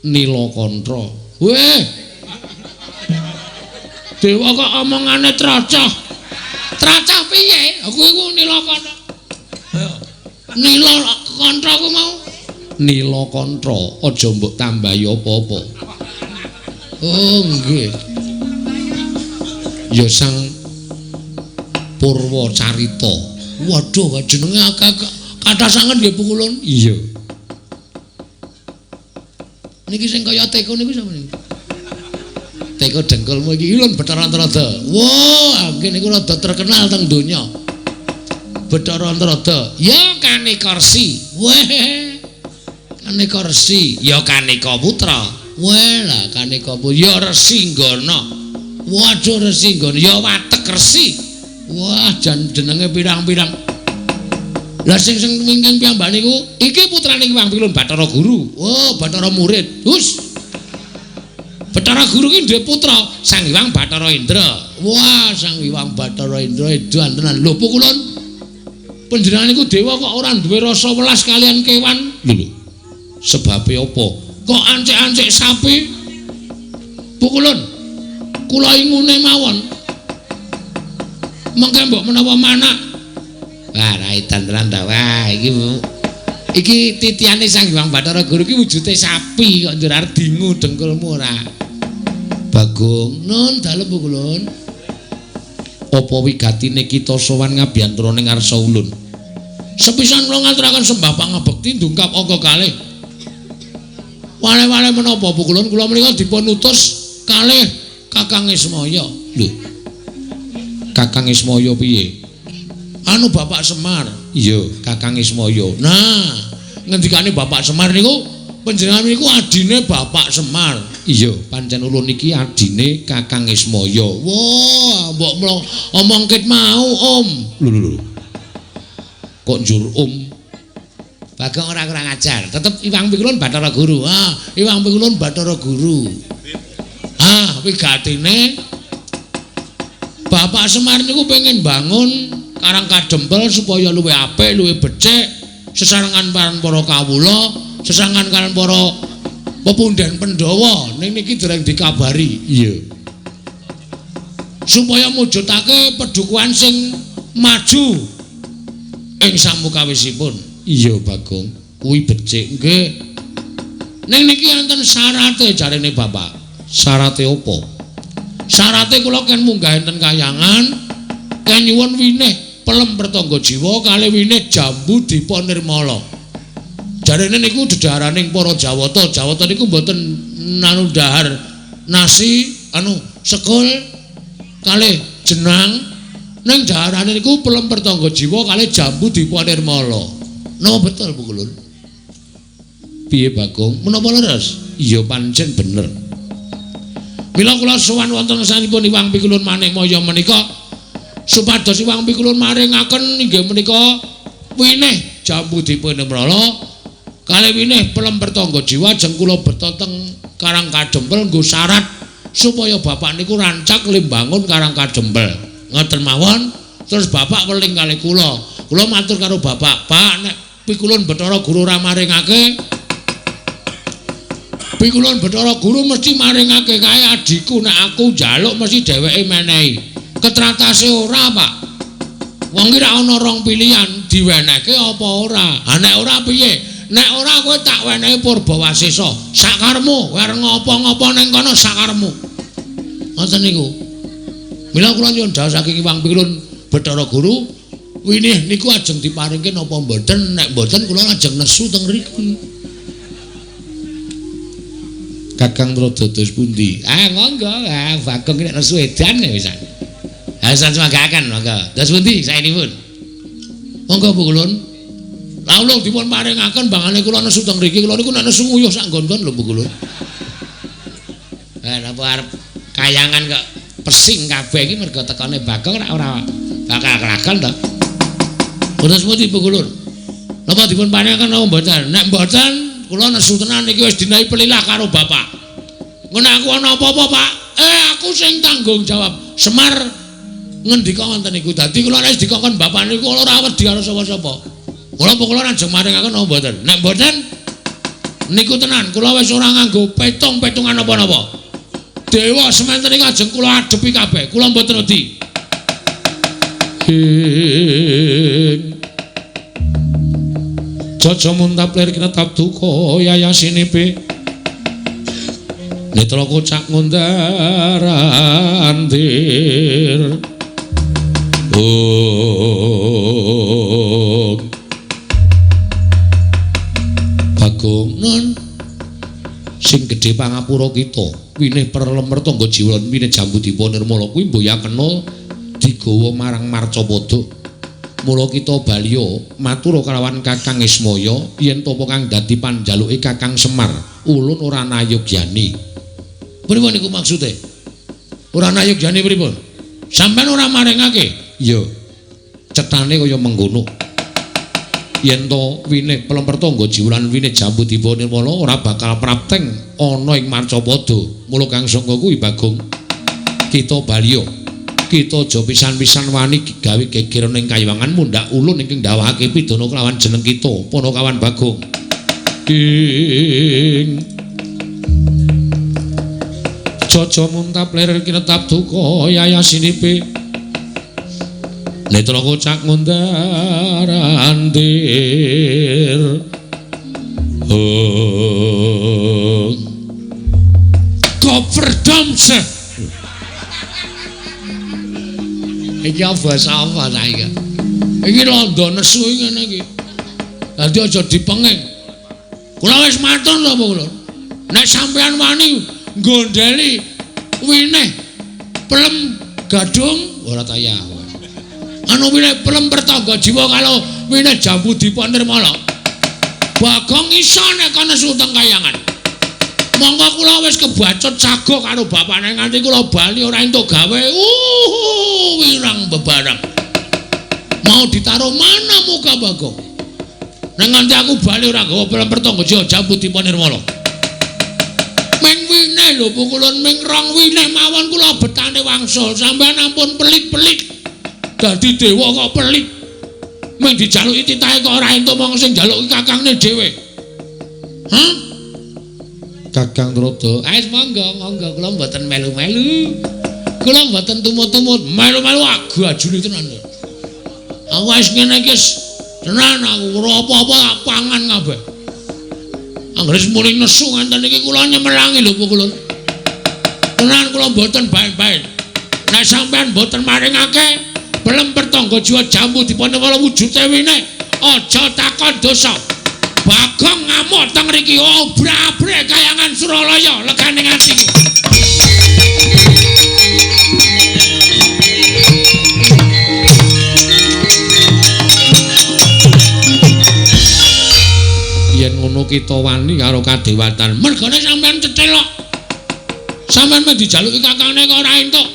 Nilakantha. Weh. Dewa kok omongane tracah. Tracah piye? Aku iku Nilakantha. Nilakantha ku mau. Nilakantha, aja mbok tambahi apa-apa. Oh, nggih. Ya Sang Purwacarita. Waduh, jenenge akeh kathah sanget nggih pukulun. Iya. Niki sing kaya teko niku sapa niku? Teko dengkulmu iki lho Bathara Antarada. Wah, nggih niku rada terkenal teng donya. Bathara Antarada. Ya Kaneka Resi. Weh. Kaneka Resi, ya Kaneka Putra. Weh lah Kaneka Putra, ya Resi Nggana. Waduh Resi Nggana, ya Watek Resi. Wah, jan jenenge pirang-pirang. Lah sing sing mingking piyambak niku iki putrane Hyang Pilun Bathara Guru. Oh, Bathara murid. Hus. Bathara Guru ki duwe putra Sang Hyang Bathara Indra. Wah, Sang Hyang Bathara Indra edan tenan. Lho pukulun. Panjenengan niku dewa kok ora duwe rasa welas kalian kewan? Lho lho. Sebabe apa? Kok ancik-ancik sapi? Pukulun. Kula ingune mawon. Mengke mbok menawa manak. Wah, ra edan tenan ta. Wah, iki iki titiane Sang Hyang Bathara Guru iki wujude sapi kok njur arep dingu dengkulmu ora. Bagong, nun dalem pukulun. Apa wigatine kita sowan ngabiyantara ning ngarsa ulun? Sepisan kula ngaturaken sembah pangabekti ndungkap angka kalih. Wale-wale menapa pukulun kula menika dipun utus kalih Kakang Ismaya. Lho. Kakang Ismaya piye? Anu Bapak Semar. Iya, Kakang Ismaya. Nah, ngendikane Bapak Semar niku panjenengan niku adine Bapak Semar. Iya, pancen ulun iki adine Kakang Ismaya. Wah, mbok omong ket mau, Om. Lho lho lho. Kok njur Om? Bagong ora kurang ajar. Tetep Iwang Pikulun Bathara Guru. Ah, Iwang Pikulun Bathara Guru. Ah, wigatine Bapak Semar niku pengen bangun Karang Kadempel supaya luwih apik, luwih becik, sesarengan para kawula, sesarengan kalian para pepunden Pandhawa. Ning niki dereng dikabari. Iya. Supaya mujudake pedukuhan sing maju ing samukawisipun. Iya, Bagong. Kuwi becik nggih. Ning niki enten syarate jarene Bapak. Syarate apa? Syarate kula ken munggah enten kayangan, ken nyuwun winih pelem pertangga jiwa kalih winih jambu dipa nirmala. Jarene niku dedaharaning para Jawata. Jawata niku mboten nanu dahar nasi anu sekul kalih jenang, ning daharane niku pelem pertangga jiwa kalih jambu dipa nirmala. Napa betul Bu Kulun? Piye Bagong? Menapa leres? Iya pancen bener. Mila kula sowan wonten sanipun Iwang Pikulun Manikmaya menika supados Iwang Pikulun maringaken inggih menika winih jambu dipa nirmala kalih winih pelem pertangga jiwa ajeng kula beta teng Karang Kadempel nggo syarat supaya bapak niku rancak limbangun Karang Kadempel. Ngoten mawon terus bapak weling kalih kula. Kula matur karo bapak, "Pak, nek Pikulun Bathara Guru ora maringake, Pikulun Bathara Guru mesti maringake kae adhiku, nek aku njaluk mesti dheweke menehi." Ketratase ora, Pak. Wong ki ra ana rong pilihan, diwenehke apa ora. Ha nek ora piye? Nek ora kowe tak wenehi Purbawasesa. Sakarmu, kowe arep ngopo-ngopo ning kono sakarmu. Ngoten niku. Mila kula nyuwun dhawuh saking Iwang Pikulun Bathara Guru, winih niku ajeng diparingke napa mboten? Nek mboten kula ajeng nesu teng mriki. Kakang Trada dos pundi? Ah monggo, ah Bagong nek nesu edan ya wisan. Ah samanggaken monggo. Dos pundi saenipun? Monggo Bu Kulun. Lah ulung dipun paringaken bangane kula nesu teng mriki, kula niku nek nesu nguyuh sak nggon-nggon lho Bu kula. Napa arep kayangan kok pesing kabeh iki mergo tekane Bagong ora bakal kelakon to. Boten sepundi Bu Kulur. Napa dipun paringaken napa mboten? Nek mboten kula nesu tenan iki wis dinahi pelilah karo bapak. Ngono aku ana apa-apa, Pak? Aku sing tanggung jawab. Semar ngendika ngoten niku. Dadi kula nek dikongkon bapak niku ora wedi karo sapa-sapa. Kula kula ajeng maringaken napa mboten? Nek mboten niku tenan kula wis ora nganggo petung-petungan napa-napa. Dewa sementen iki ajeng kula adepi kabeh. Kula mboten wedi. Jaja muntap lir kinetap duka yayasinipe. Netra kocak ngundar andir. Oh. Bagong nun sing gedhe pangapura kita winih perlemer tangga jiwa lan winih jambu dipa nirmala kuwi mboyakena digawa marang Marcapada. Mula kita baliya matura kalawan Kakang Ismaya yen tapa kang dadi panjaluke Kakang Semar ulun ora nayogyani. Pripun niku maksude? Ora nayogyani pripun? Sampeyan ora maringake? Iya. Cethane kaya mengkono. Yen to winih pelemper tangga jiwa lan winih jambu dipa nirmala ora bakal prapteng ana ing Marcapada. Mula kang sangka kuwi Bagong kita baliya. Kita aja pisan-pisan wani gawe geger ning kayiwangan mundhak ulun ingkang ndawahake pidana kelawan jeneng kita Panakawan Bagong. Ing Jaja muntap lir kinetap duka yayasinipe. Netra kocak ngundar andir. Oh. Koperdamse. Iki basa apa ta iki? Iki londo nesu ngene iki. Dadi aja dipenging. Kula wis matur lho kula. Nek sampean wani nggondheli winih pelem gadung ora tayah. Anu winih pelem pertangga jiwa kalau winih jambu dipa nirmala. Bagong iso nek ana nesu teng kayangan. Monggo kula wis kebacut sago karo bapakne nganti kula bali ora entuk gawe. Wirang bebarang. Mau ditaruh mana muka Bagong? Nek nganti aku bali ora nggawa pelem pertangga jiwa jambu dipa nirmala. Ming winih lho pukulun ming rong winih mawon kula betane wangsul. Sampeyan ampun pelit-pelit. Dadi dewa kok pelit. Ming dijaluki titahe kok ora entuk mong sing njaluki kakangne dhewe. Hah? Kakang Trada, wis monggo monggo kula mboten melu-melu. Kula mboten tumut-tumut, melu-melu agu ajuli tenan. Aku wis ngene iki tenan aku ora apa-apa tak pangan kabeh. Anggere muni nesu nganten iki kula nyemelangi lho kula. Tenan kula mboten bae-bae. Nek sampean mboten maringake pelem pertangga jiwa jambu dipun wala wujude winih, aja takon dosa. Bagong ngamuk teng mriki obrak-abrik kayangan Suralaya legane atiku. Yen ngono kita wani karo kadewatan. Mergane sampean cecelok. Sampean meh dijaluki kakangne kok ora entuk.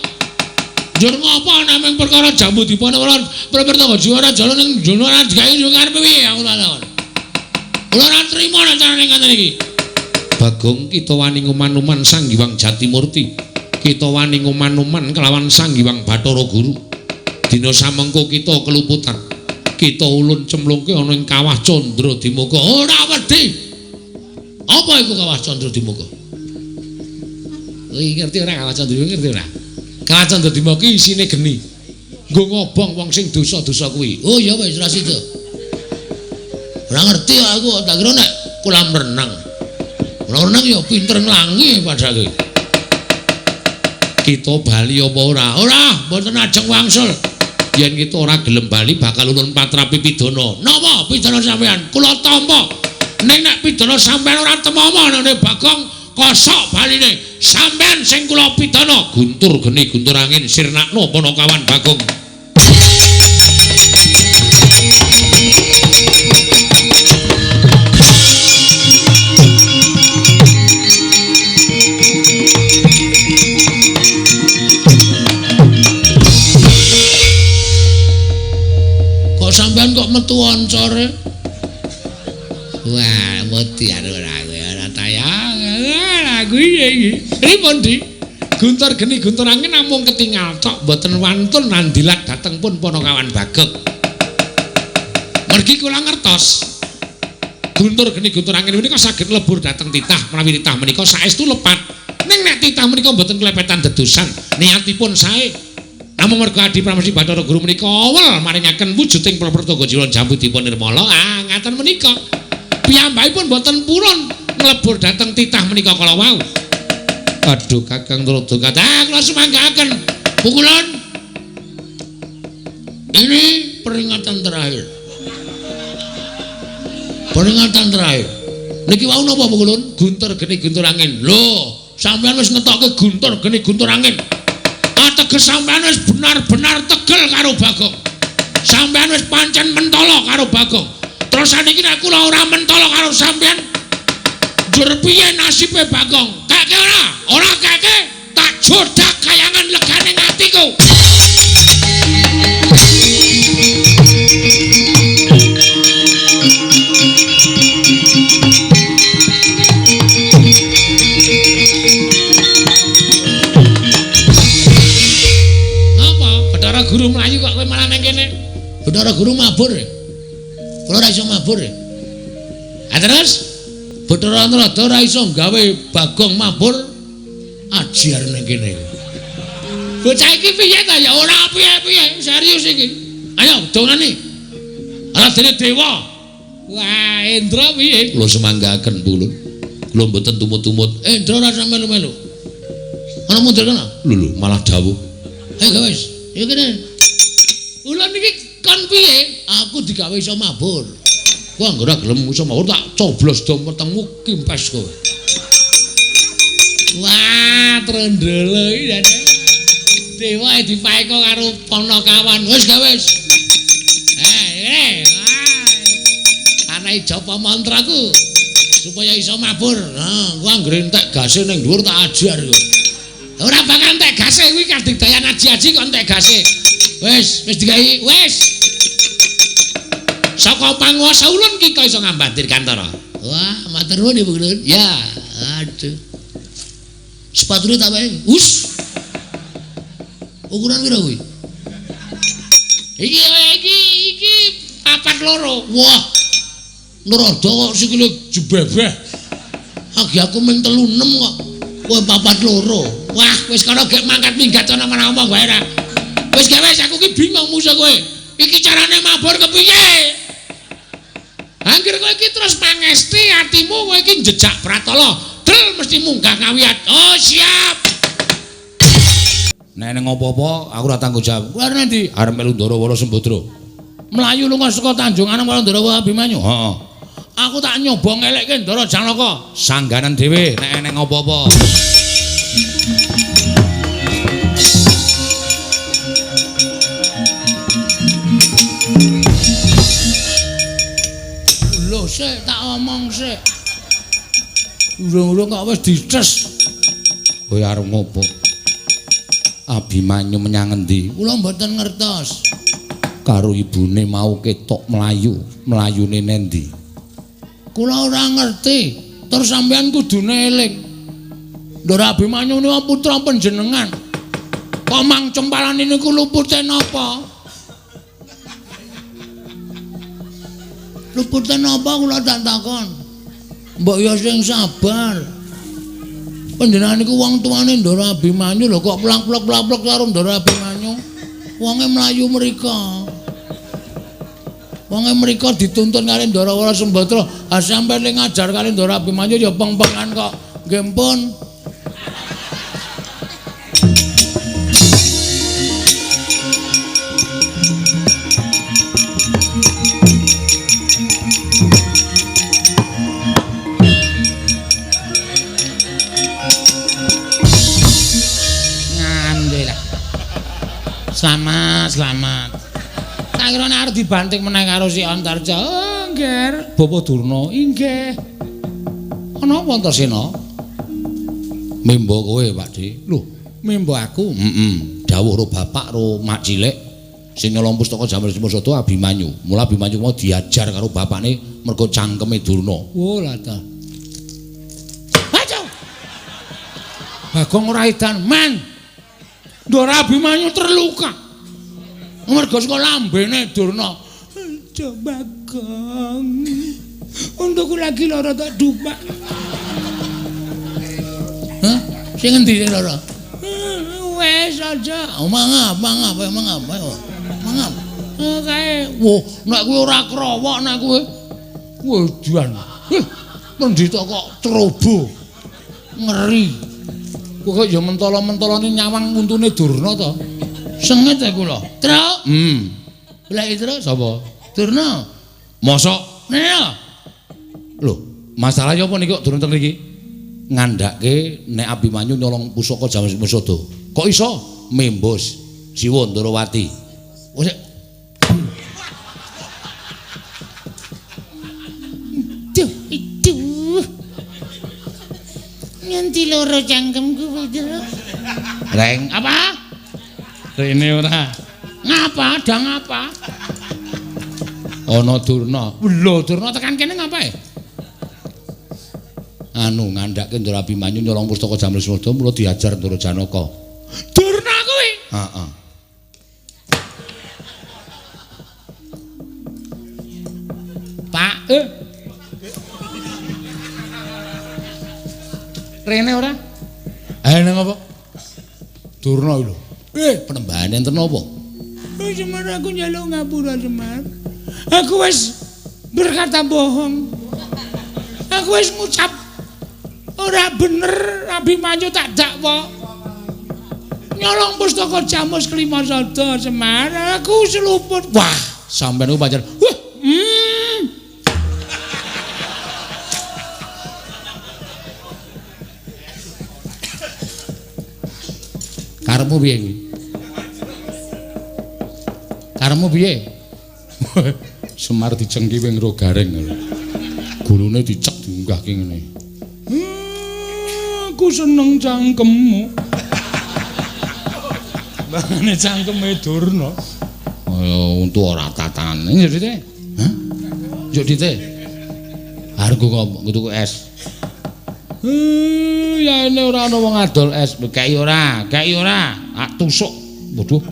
Njur ngopo nek mung perkara jambu dipun ora pertangga jiwa ora jaluk ning jono ora digawe yo karepe piye aku takon. Kula ora trima nek carane ngaten iki. Bagong kita wani nguman-uman Sang Hyang Jatimurti. Kita wani nguman-uman kelawan Sang Hyang Bathara Guru. Dina samengko kita keluputan. Kita ulun cemlungke ana ing Kawah Candra Dimuka. Ora wedi. Apa iku Kawah Candra Dimuka? Kuwi ngerti ora Kawah Candra ngerti ora? Kawah Candra Dimuka isine geni. Nggo ngobong wong sing dosa-dosa kuwi. Oh ya wis ora sida. Ora ngerti aku, tak kira nek kolam renang. Kolam renang ya pinter nglangi padake. Kita bali apa ora? Ora, mboten ajeng wangsul. Yen kita ora gelem bali bakal ulun patrapi pidana. Napa pidana sampean? Kula tampa. Ning nek pidana sampean ora temama nang Bagong kosok baline. Sampean sing kula pidana guntur geni guntur angin sirnakno Panakawan Bagong. Koncore. Wah, wedi ora kowe ora tayang. Lah kuwi iki. Pripun, Dik? Guntur geni guntur angin namung ketingal tok mboten wantun nandilat dhateng pun Panakawan Bagong. Mergi kula ngertos. Guntur geni guntur angin menika saged lebur dhateng titah menawi titah menika saestu lepat. Ning nek titah menika mboten klepetan dedusan, niatipun sae. Namung merga Adi Pramesti Bathara Guru menika awel maringaken wujuding Praprastaga Jiwa Jambu dipun nirmala. Ah, ngaten menika. Piyambakipun mboten purun nglebur dhateng titah menika kala wau. Aduh Kakang Tuladha kathah kula sumanggaaken. Pukulan. Ini peringatan terakhir. Peringatan terakhir. Niki wau napa Pukulun? Guntur geni guntur angin. Lho, sampeyan wis ngetokke guntur geni guntur angin. Ateges sampeyan wis benar-benar tegel karo Bagong. Sampeyan wis pancen mentala karo Bagong. Terus saniki nek kula ora mentala karo sampeyan, njur piye nasibe Bagong? Keke ora? Ora keke, tak jodak kayangan legane atiku. Napa? Bathara Guru mlayu kok kowe malah nang kene? Bathara Guru mabur. Kula ora iso mabur. Ha terus Bathara Narada ora iso gawe Bagong mabur ajar nang kene. Bocah iki piye ta ya ora piye-piye, serius iki. Ayo dongane. Radene dewa. Wah, Indra piye? Kula sumanggaaken Pulun. Kula mboten tumut-tumut. Indra ora usah melu-melu. Ana mundur kana? Lho lho, malah dawuh. Ayo wis, ya kene. Ulun iki kon piye? Aku digawe iso mabur. Kowe anggere gelem iso mabur tak coblos dom wetengmu kimpes kowe. Wah, trendele iki jane. Dewa dipaeka karo Panakawan. Wis ga wis. Wah. Anae japa mantraku supaya iso mabur. Nah, kowe anggere entek gase ning dhuwur tak ajar kowe. Ora bakal entek gase kuwi kadigdayan aji-aji kok entek gase. Wis, wis digawe, wis. Saka panguwasa ulun kita iso ngambat Dirgantara. Wah, matur nuwun Ibu Ulun. Ya, aduh. Sepatune tak wae. Us. Ukuran piro kuwi? Iki iki iki 42. Wah. Narada kok sikile jebebeh. Agi aku ming 36 kok. Kowe 42. Wah, wis kono gek mangkat minggat ana omong wae ora. Wis gawe aku ki bingung musuh kowe. Iki carane mabur kepiye? Angger kowe iki terus pangesti atimu kowe iki njejak pratala. Del mesti munggah ngawiyat. Oh, siap. Nek nang apa-apa aku ora tanggung jawab. Kowe arep endi? Arep melu Ndarawara Sembadra. Mlayu lunga saka Tanjung Anom karo Ndarawa Abimanyu. Heeh. Aku tak nyoba ngelekke Ndara Janaka. Sangganan dhewe nek nang apa-apa. Lho sik tak omong sik. Urung-urung kok wis dices. Kowe arep ngopo? Abimanyu menyang endi? Kula mboten ngertos. Karo ibune mau ketok mlayu, mlayune nendi? Kula ora ngerti. Terus sampean kudune eling. Ndara Abimanyu niku putra panjenengan. Kok mang cempalane niku lupute napa? Lupute napa kula tak takon. Mbok ya sing sabar. Panjenengan niku wong tuane Ndara Abimanyu lho kok plak-plak-plak karo Ndara Abimanyu. Wonge mlayu mriko. Wonge mriko dituntun karo Ndarawara Sembadra. Ha sampeyan ning ngajar karo Ndara Abimanyu ya peng-pengan kok. Nggih pun. Selamat, selamat. Tak kira nek arep dibanting meneh karo si Antarja. Oh, nggih. Bapak Durna, inggih. Ana apa Antarsena? Mimbo kowe, Pak Di. Lho, mimbo aku? Heeh. Dawuh ro bapak ro mak cilik. Sing nyolong pustaka Jamus Sada Abimanyu. Mula Abimanyu mau diajar karo bapakne mergo cangkeme Durna. Wo lah ta. Ayo. Bagong ora edan men. Ndara Abimanyu terluka. Mergo saka lambene Durna. Aja Bagong. Untukku lagi lara tak dupak. Hah? Sing endi sing lara? Wes aja. Oh, mangap, mangap, mangap, mangap. Kae. Wah, nek kuwi ora krowok nek kuwi. Wedan. Pendhita kok ceroboh. Ngeri. Kowe kok ya mentolo-mentolone nyawang untune Durna to. Sengit e kula. Truk. Lek Truk sapa? Durna. Mosok. Nek. Lho, masalah apa niki kok durung ten mriki? Ngandhake nek Abimanyu nyolong pusaka Jamus Sada. Kok iso? Membos Siwa Ndarawati. Wes Duh, duh. Nganti loro cangkemku, Petro. Reng apa? Rene ora. Ngapa? Ada ngapa? Ana Durna. Lho, Durna tekan kene ngapae? Anu ngandhake Ndara Abimanyu nyolong pustaka Jamus Sada mula diajar Ndara Janaka. Durna kuwi. Heeh. Pak, Rene ora? Nang apa? Durna iki lho. Penembahan enten apa? Semar aku njaluk ngapura, Semar. Aku wis berkata bohong. Aku wis ngucap ora bener Abimanyu tak dakwa. Nyolong pustaka Jamus Klima Sada, Semar. Aku seluput. Wah, sampean ku pancen. Wah, Karepmu piye kuwi? Karepmu piye? Semar dicengki wing ro garing lho. Gulune dicek diunggahke ngene. Aku seneng cangkemmu. Bangane cangkeme Durna. Kaya untu ora tatane. Njuk dite. Hah? Njuk dite. Arep ngomong tuku es. Ya ini ora ana wong adol es. Kei ora, kei ora. Tak tusuk. Waduh.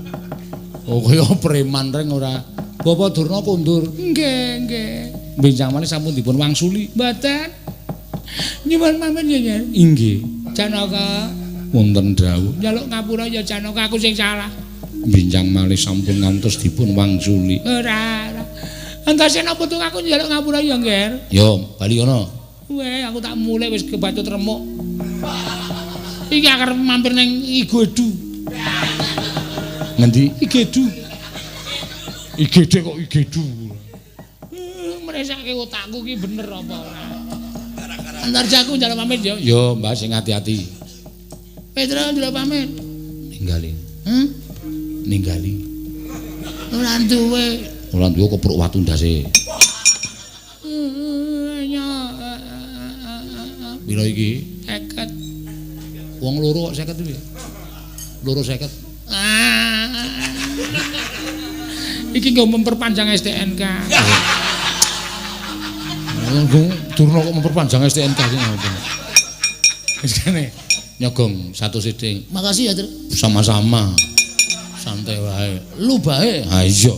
Oh kaya preman reng ora. Bapak Durna kondur. Nggih, nggih. Benjang malih sampun dipun wangsuli. Mboten. Nyuwun pamit ya, Yen. Inggih. Janaka. Wonten dawuh. Njaluk ngapura ya Janaka, aku sing salah. Benjang malih sampun ngantos dipun wangsuli. Ora, ora. Entase napa tuh aku njaluk ngapura ya, Ngger. Yo, bali kono. Weh, aku tak mulih wis kebacut remuk. Iki arep mampir ning Igedu. Ngendi? Igedu. IGD kok Igedu. Mresake otakku ki bener apa ora. Antar aku njaluk pamit ya. Yo, Mbak sing ati-ati. Petro njaluk pamit. Ninggali. Ninggali. Ora duwe. Ora duwe kepruk watu ndase. Piro iki? 50. Wong loro kok 50 piye? Loro 50. Iki nggo memperpanjang STNK. Durna kok memperpanjang STNK sing ngopo. Wis kene nyogong satu siding. Makasih ya, Tru. Sama-sama. Santai wae. Lu bae. Ha iya.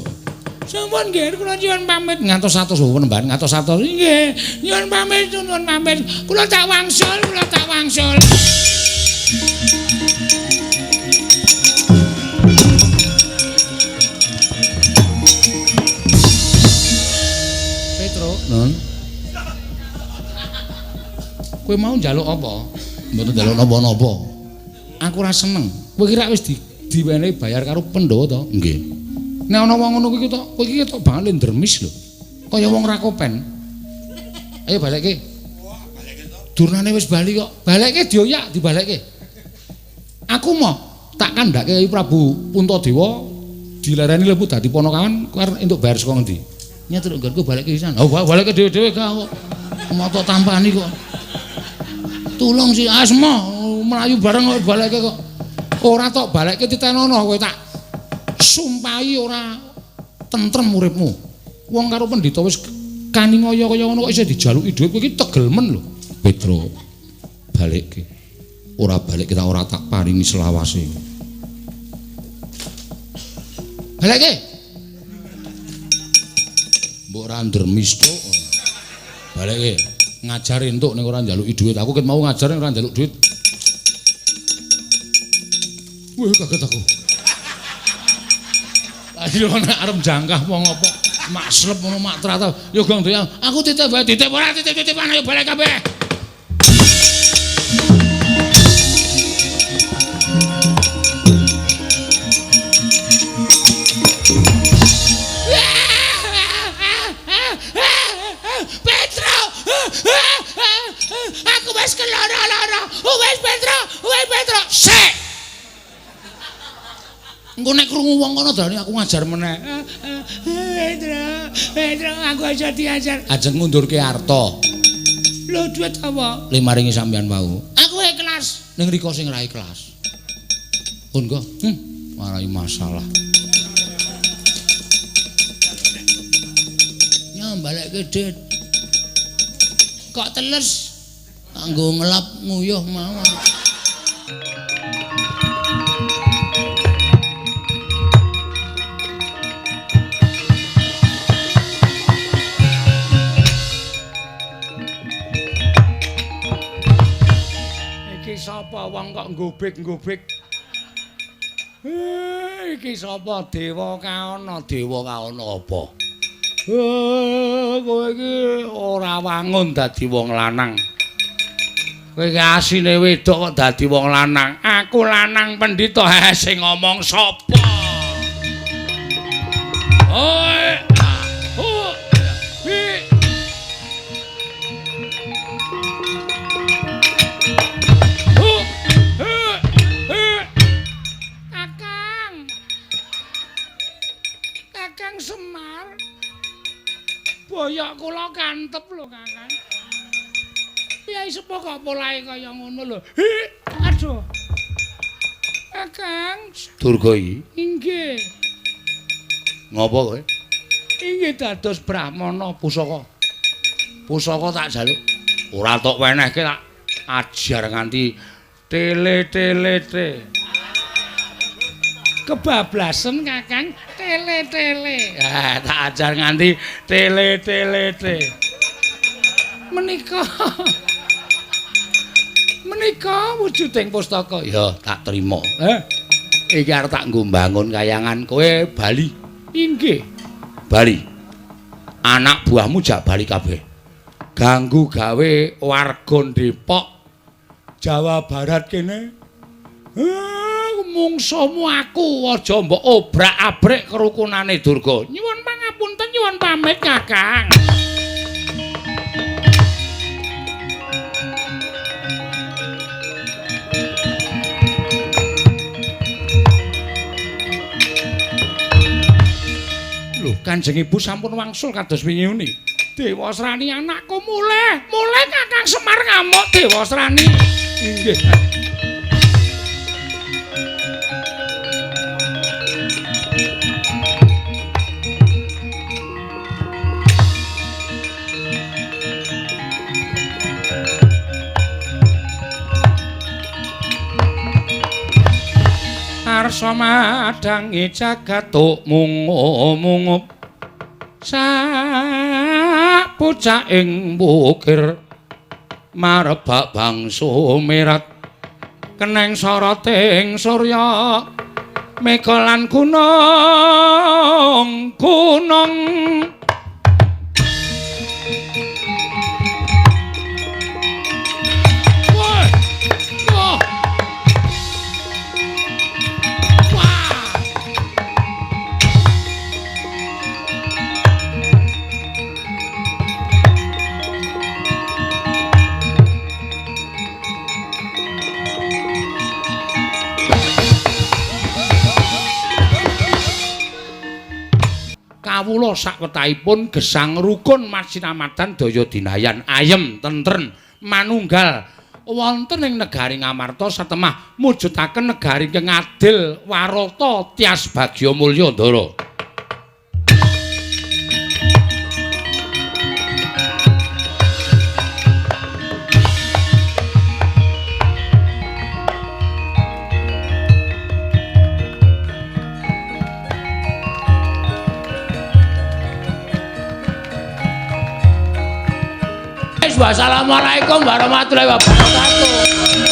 Sampun nggih, kula nyuwun pamit. Ngantos 100 penembahan, ngantos 100. Nggih, nyuwun pamit, nyuwun pamit. Kula tak wangsul, kula tak wangsul. Petro, Nun. Kowe mau njaluk apa? Mboten njaluk napa-napa. Aku ora seneng. Kowe kira wis diwenehi bayar karo Pandhawa to? Nggih. Nek ana wong ngono kuwi to, kowe iki ketok banget ndremis lho. Kaya wong ra kopen. Ayo balekke. Durnane wis bali kok. Balekke dioyak, dibalekke. Aku mau tak kandhake Prabu Puntadewa dilereni lebu dadi ponokawan kowe arep entuk bayar saka ngendi? Nyetruk nggonku balekke pisan. Oh, balekke dhewe-dhewe gak kok. Moto tampani kok. Tulung si Asma mlayu bareng kok balekke kok. Ora tok balekke titenono kowe tak Sumpahi ora tentrem uripmu. Wong karo pendhita wis kaningaya kaya ngono kok isih dijaluki dhuwit, kowe iki tegel men lho. Petro balikke. Ora balik kita ora tak paringi selawase. Balikke. Mbok ora ndremis tok. Balikke. Ngajar entuk ning ora njaluki dhuwit. Aku ket mau ngajar ning ora njaluk dhuwit. Wih, kaget aku. Ayo nek arep jangkah wong apa mak slep ngono mak trata. Yo gong doyan. Aku titip wae, titip ora titip-titipan ayo balik kabeh. Petro. Aku wis keloro-loro. Wis Petro, wis Petro. Sik. Engko nek krungu wong kono darane aku ngajar meneh. Petro, Petro aku aja diajar. Ajeng ngundurke arta. Lho dhuwit apa? Le maringi sampean wau. Aku ikhlas. Ning rika sing ra ikhlas. Pun go. Marai masalah. Nyom balekke dit. Kok teles? Anggo ngelap nguyuh mawon. Iki sapa wong kok nggobek-nggobek? Iki sapa dewa kaana? Dewa kaana apa? Kowe iki ora wangun dadi wong lanang. Kowe iki asine wedok kok dadi wong lanang. Aku lanang pendhita. Sing ngomong sapa? Oi, ah, hi. Kakang. Kakang Semar. Boyok kula kantep lho, Kakang. Piye sepo kok polahe kaya ngono lho. Aduh. Kakang Durga iki. Inggih. Ngopo kowe? Inggih dados brahmana pusaka. Pusaka tak jaluk. Ora tok wenehke tak ajar nganti tele-tele-te. Kebablasen Kakang tele-tele. Tak ajar nganti tele-tele-te. Menika menika wujuding pustaka. Ya, tak trima. Iki arep tak nggo mbangun kayangan kowe bali. Inggih. Bali. Anak buahmu jak bali kabeh. Ganggu gawe warga Depok, Jawa Barat kene. Mungsuhmu aku aja mbok obrak-abrik kerukunane Durga. Nyuwun pangapunten, nyuwun pamit Kakang. Lho, Kanjeng Ibu sampun wangsul kados wingi uni. Dewasrani anakku mulih, mulih Kakang Semar ngamuk Dewasrani. Inggih. Arsa madhangi jagat mungup sak pucaking bukir marebak bangsa merat keneng soroting surya mega lan gunung gunung. Kawula sakwetahipun gesang rukun masinamadan daya dinayan ayem tentren manunggal Wonten ing negari Ngamarta satemah mujudaken negari ingkang adil warata tias bagya mulya Ndara. Wassalamualaikum warahmatullahi wabarakatuh.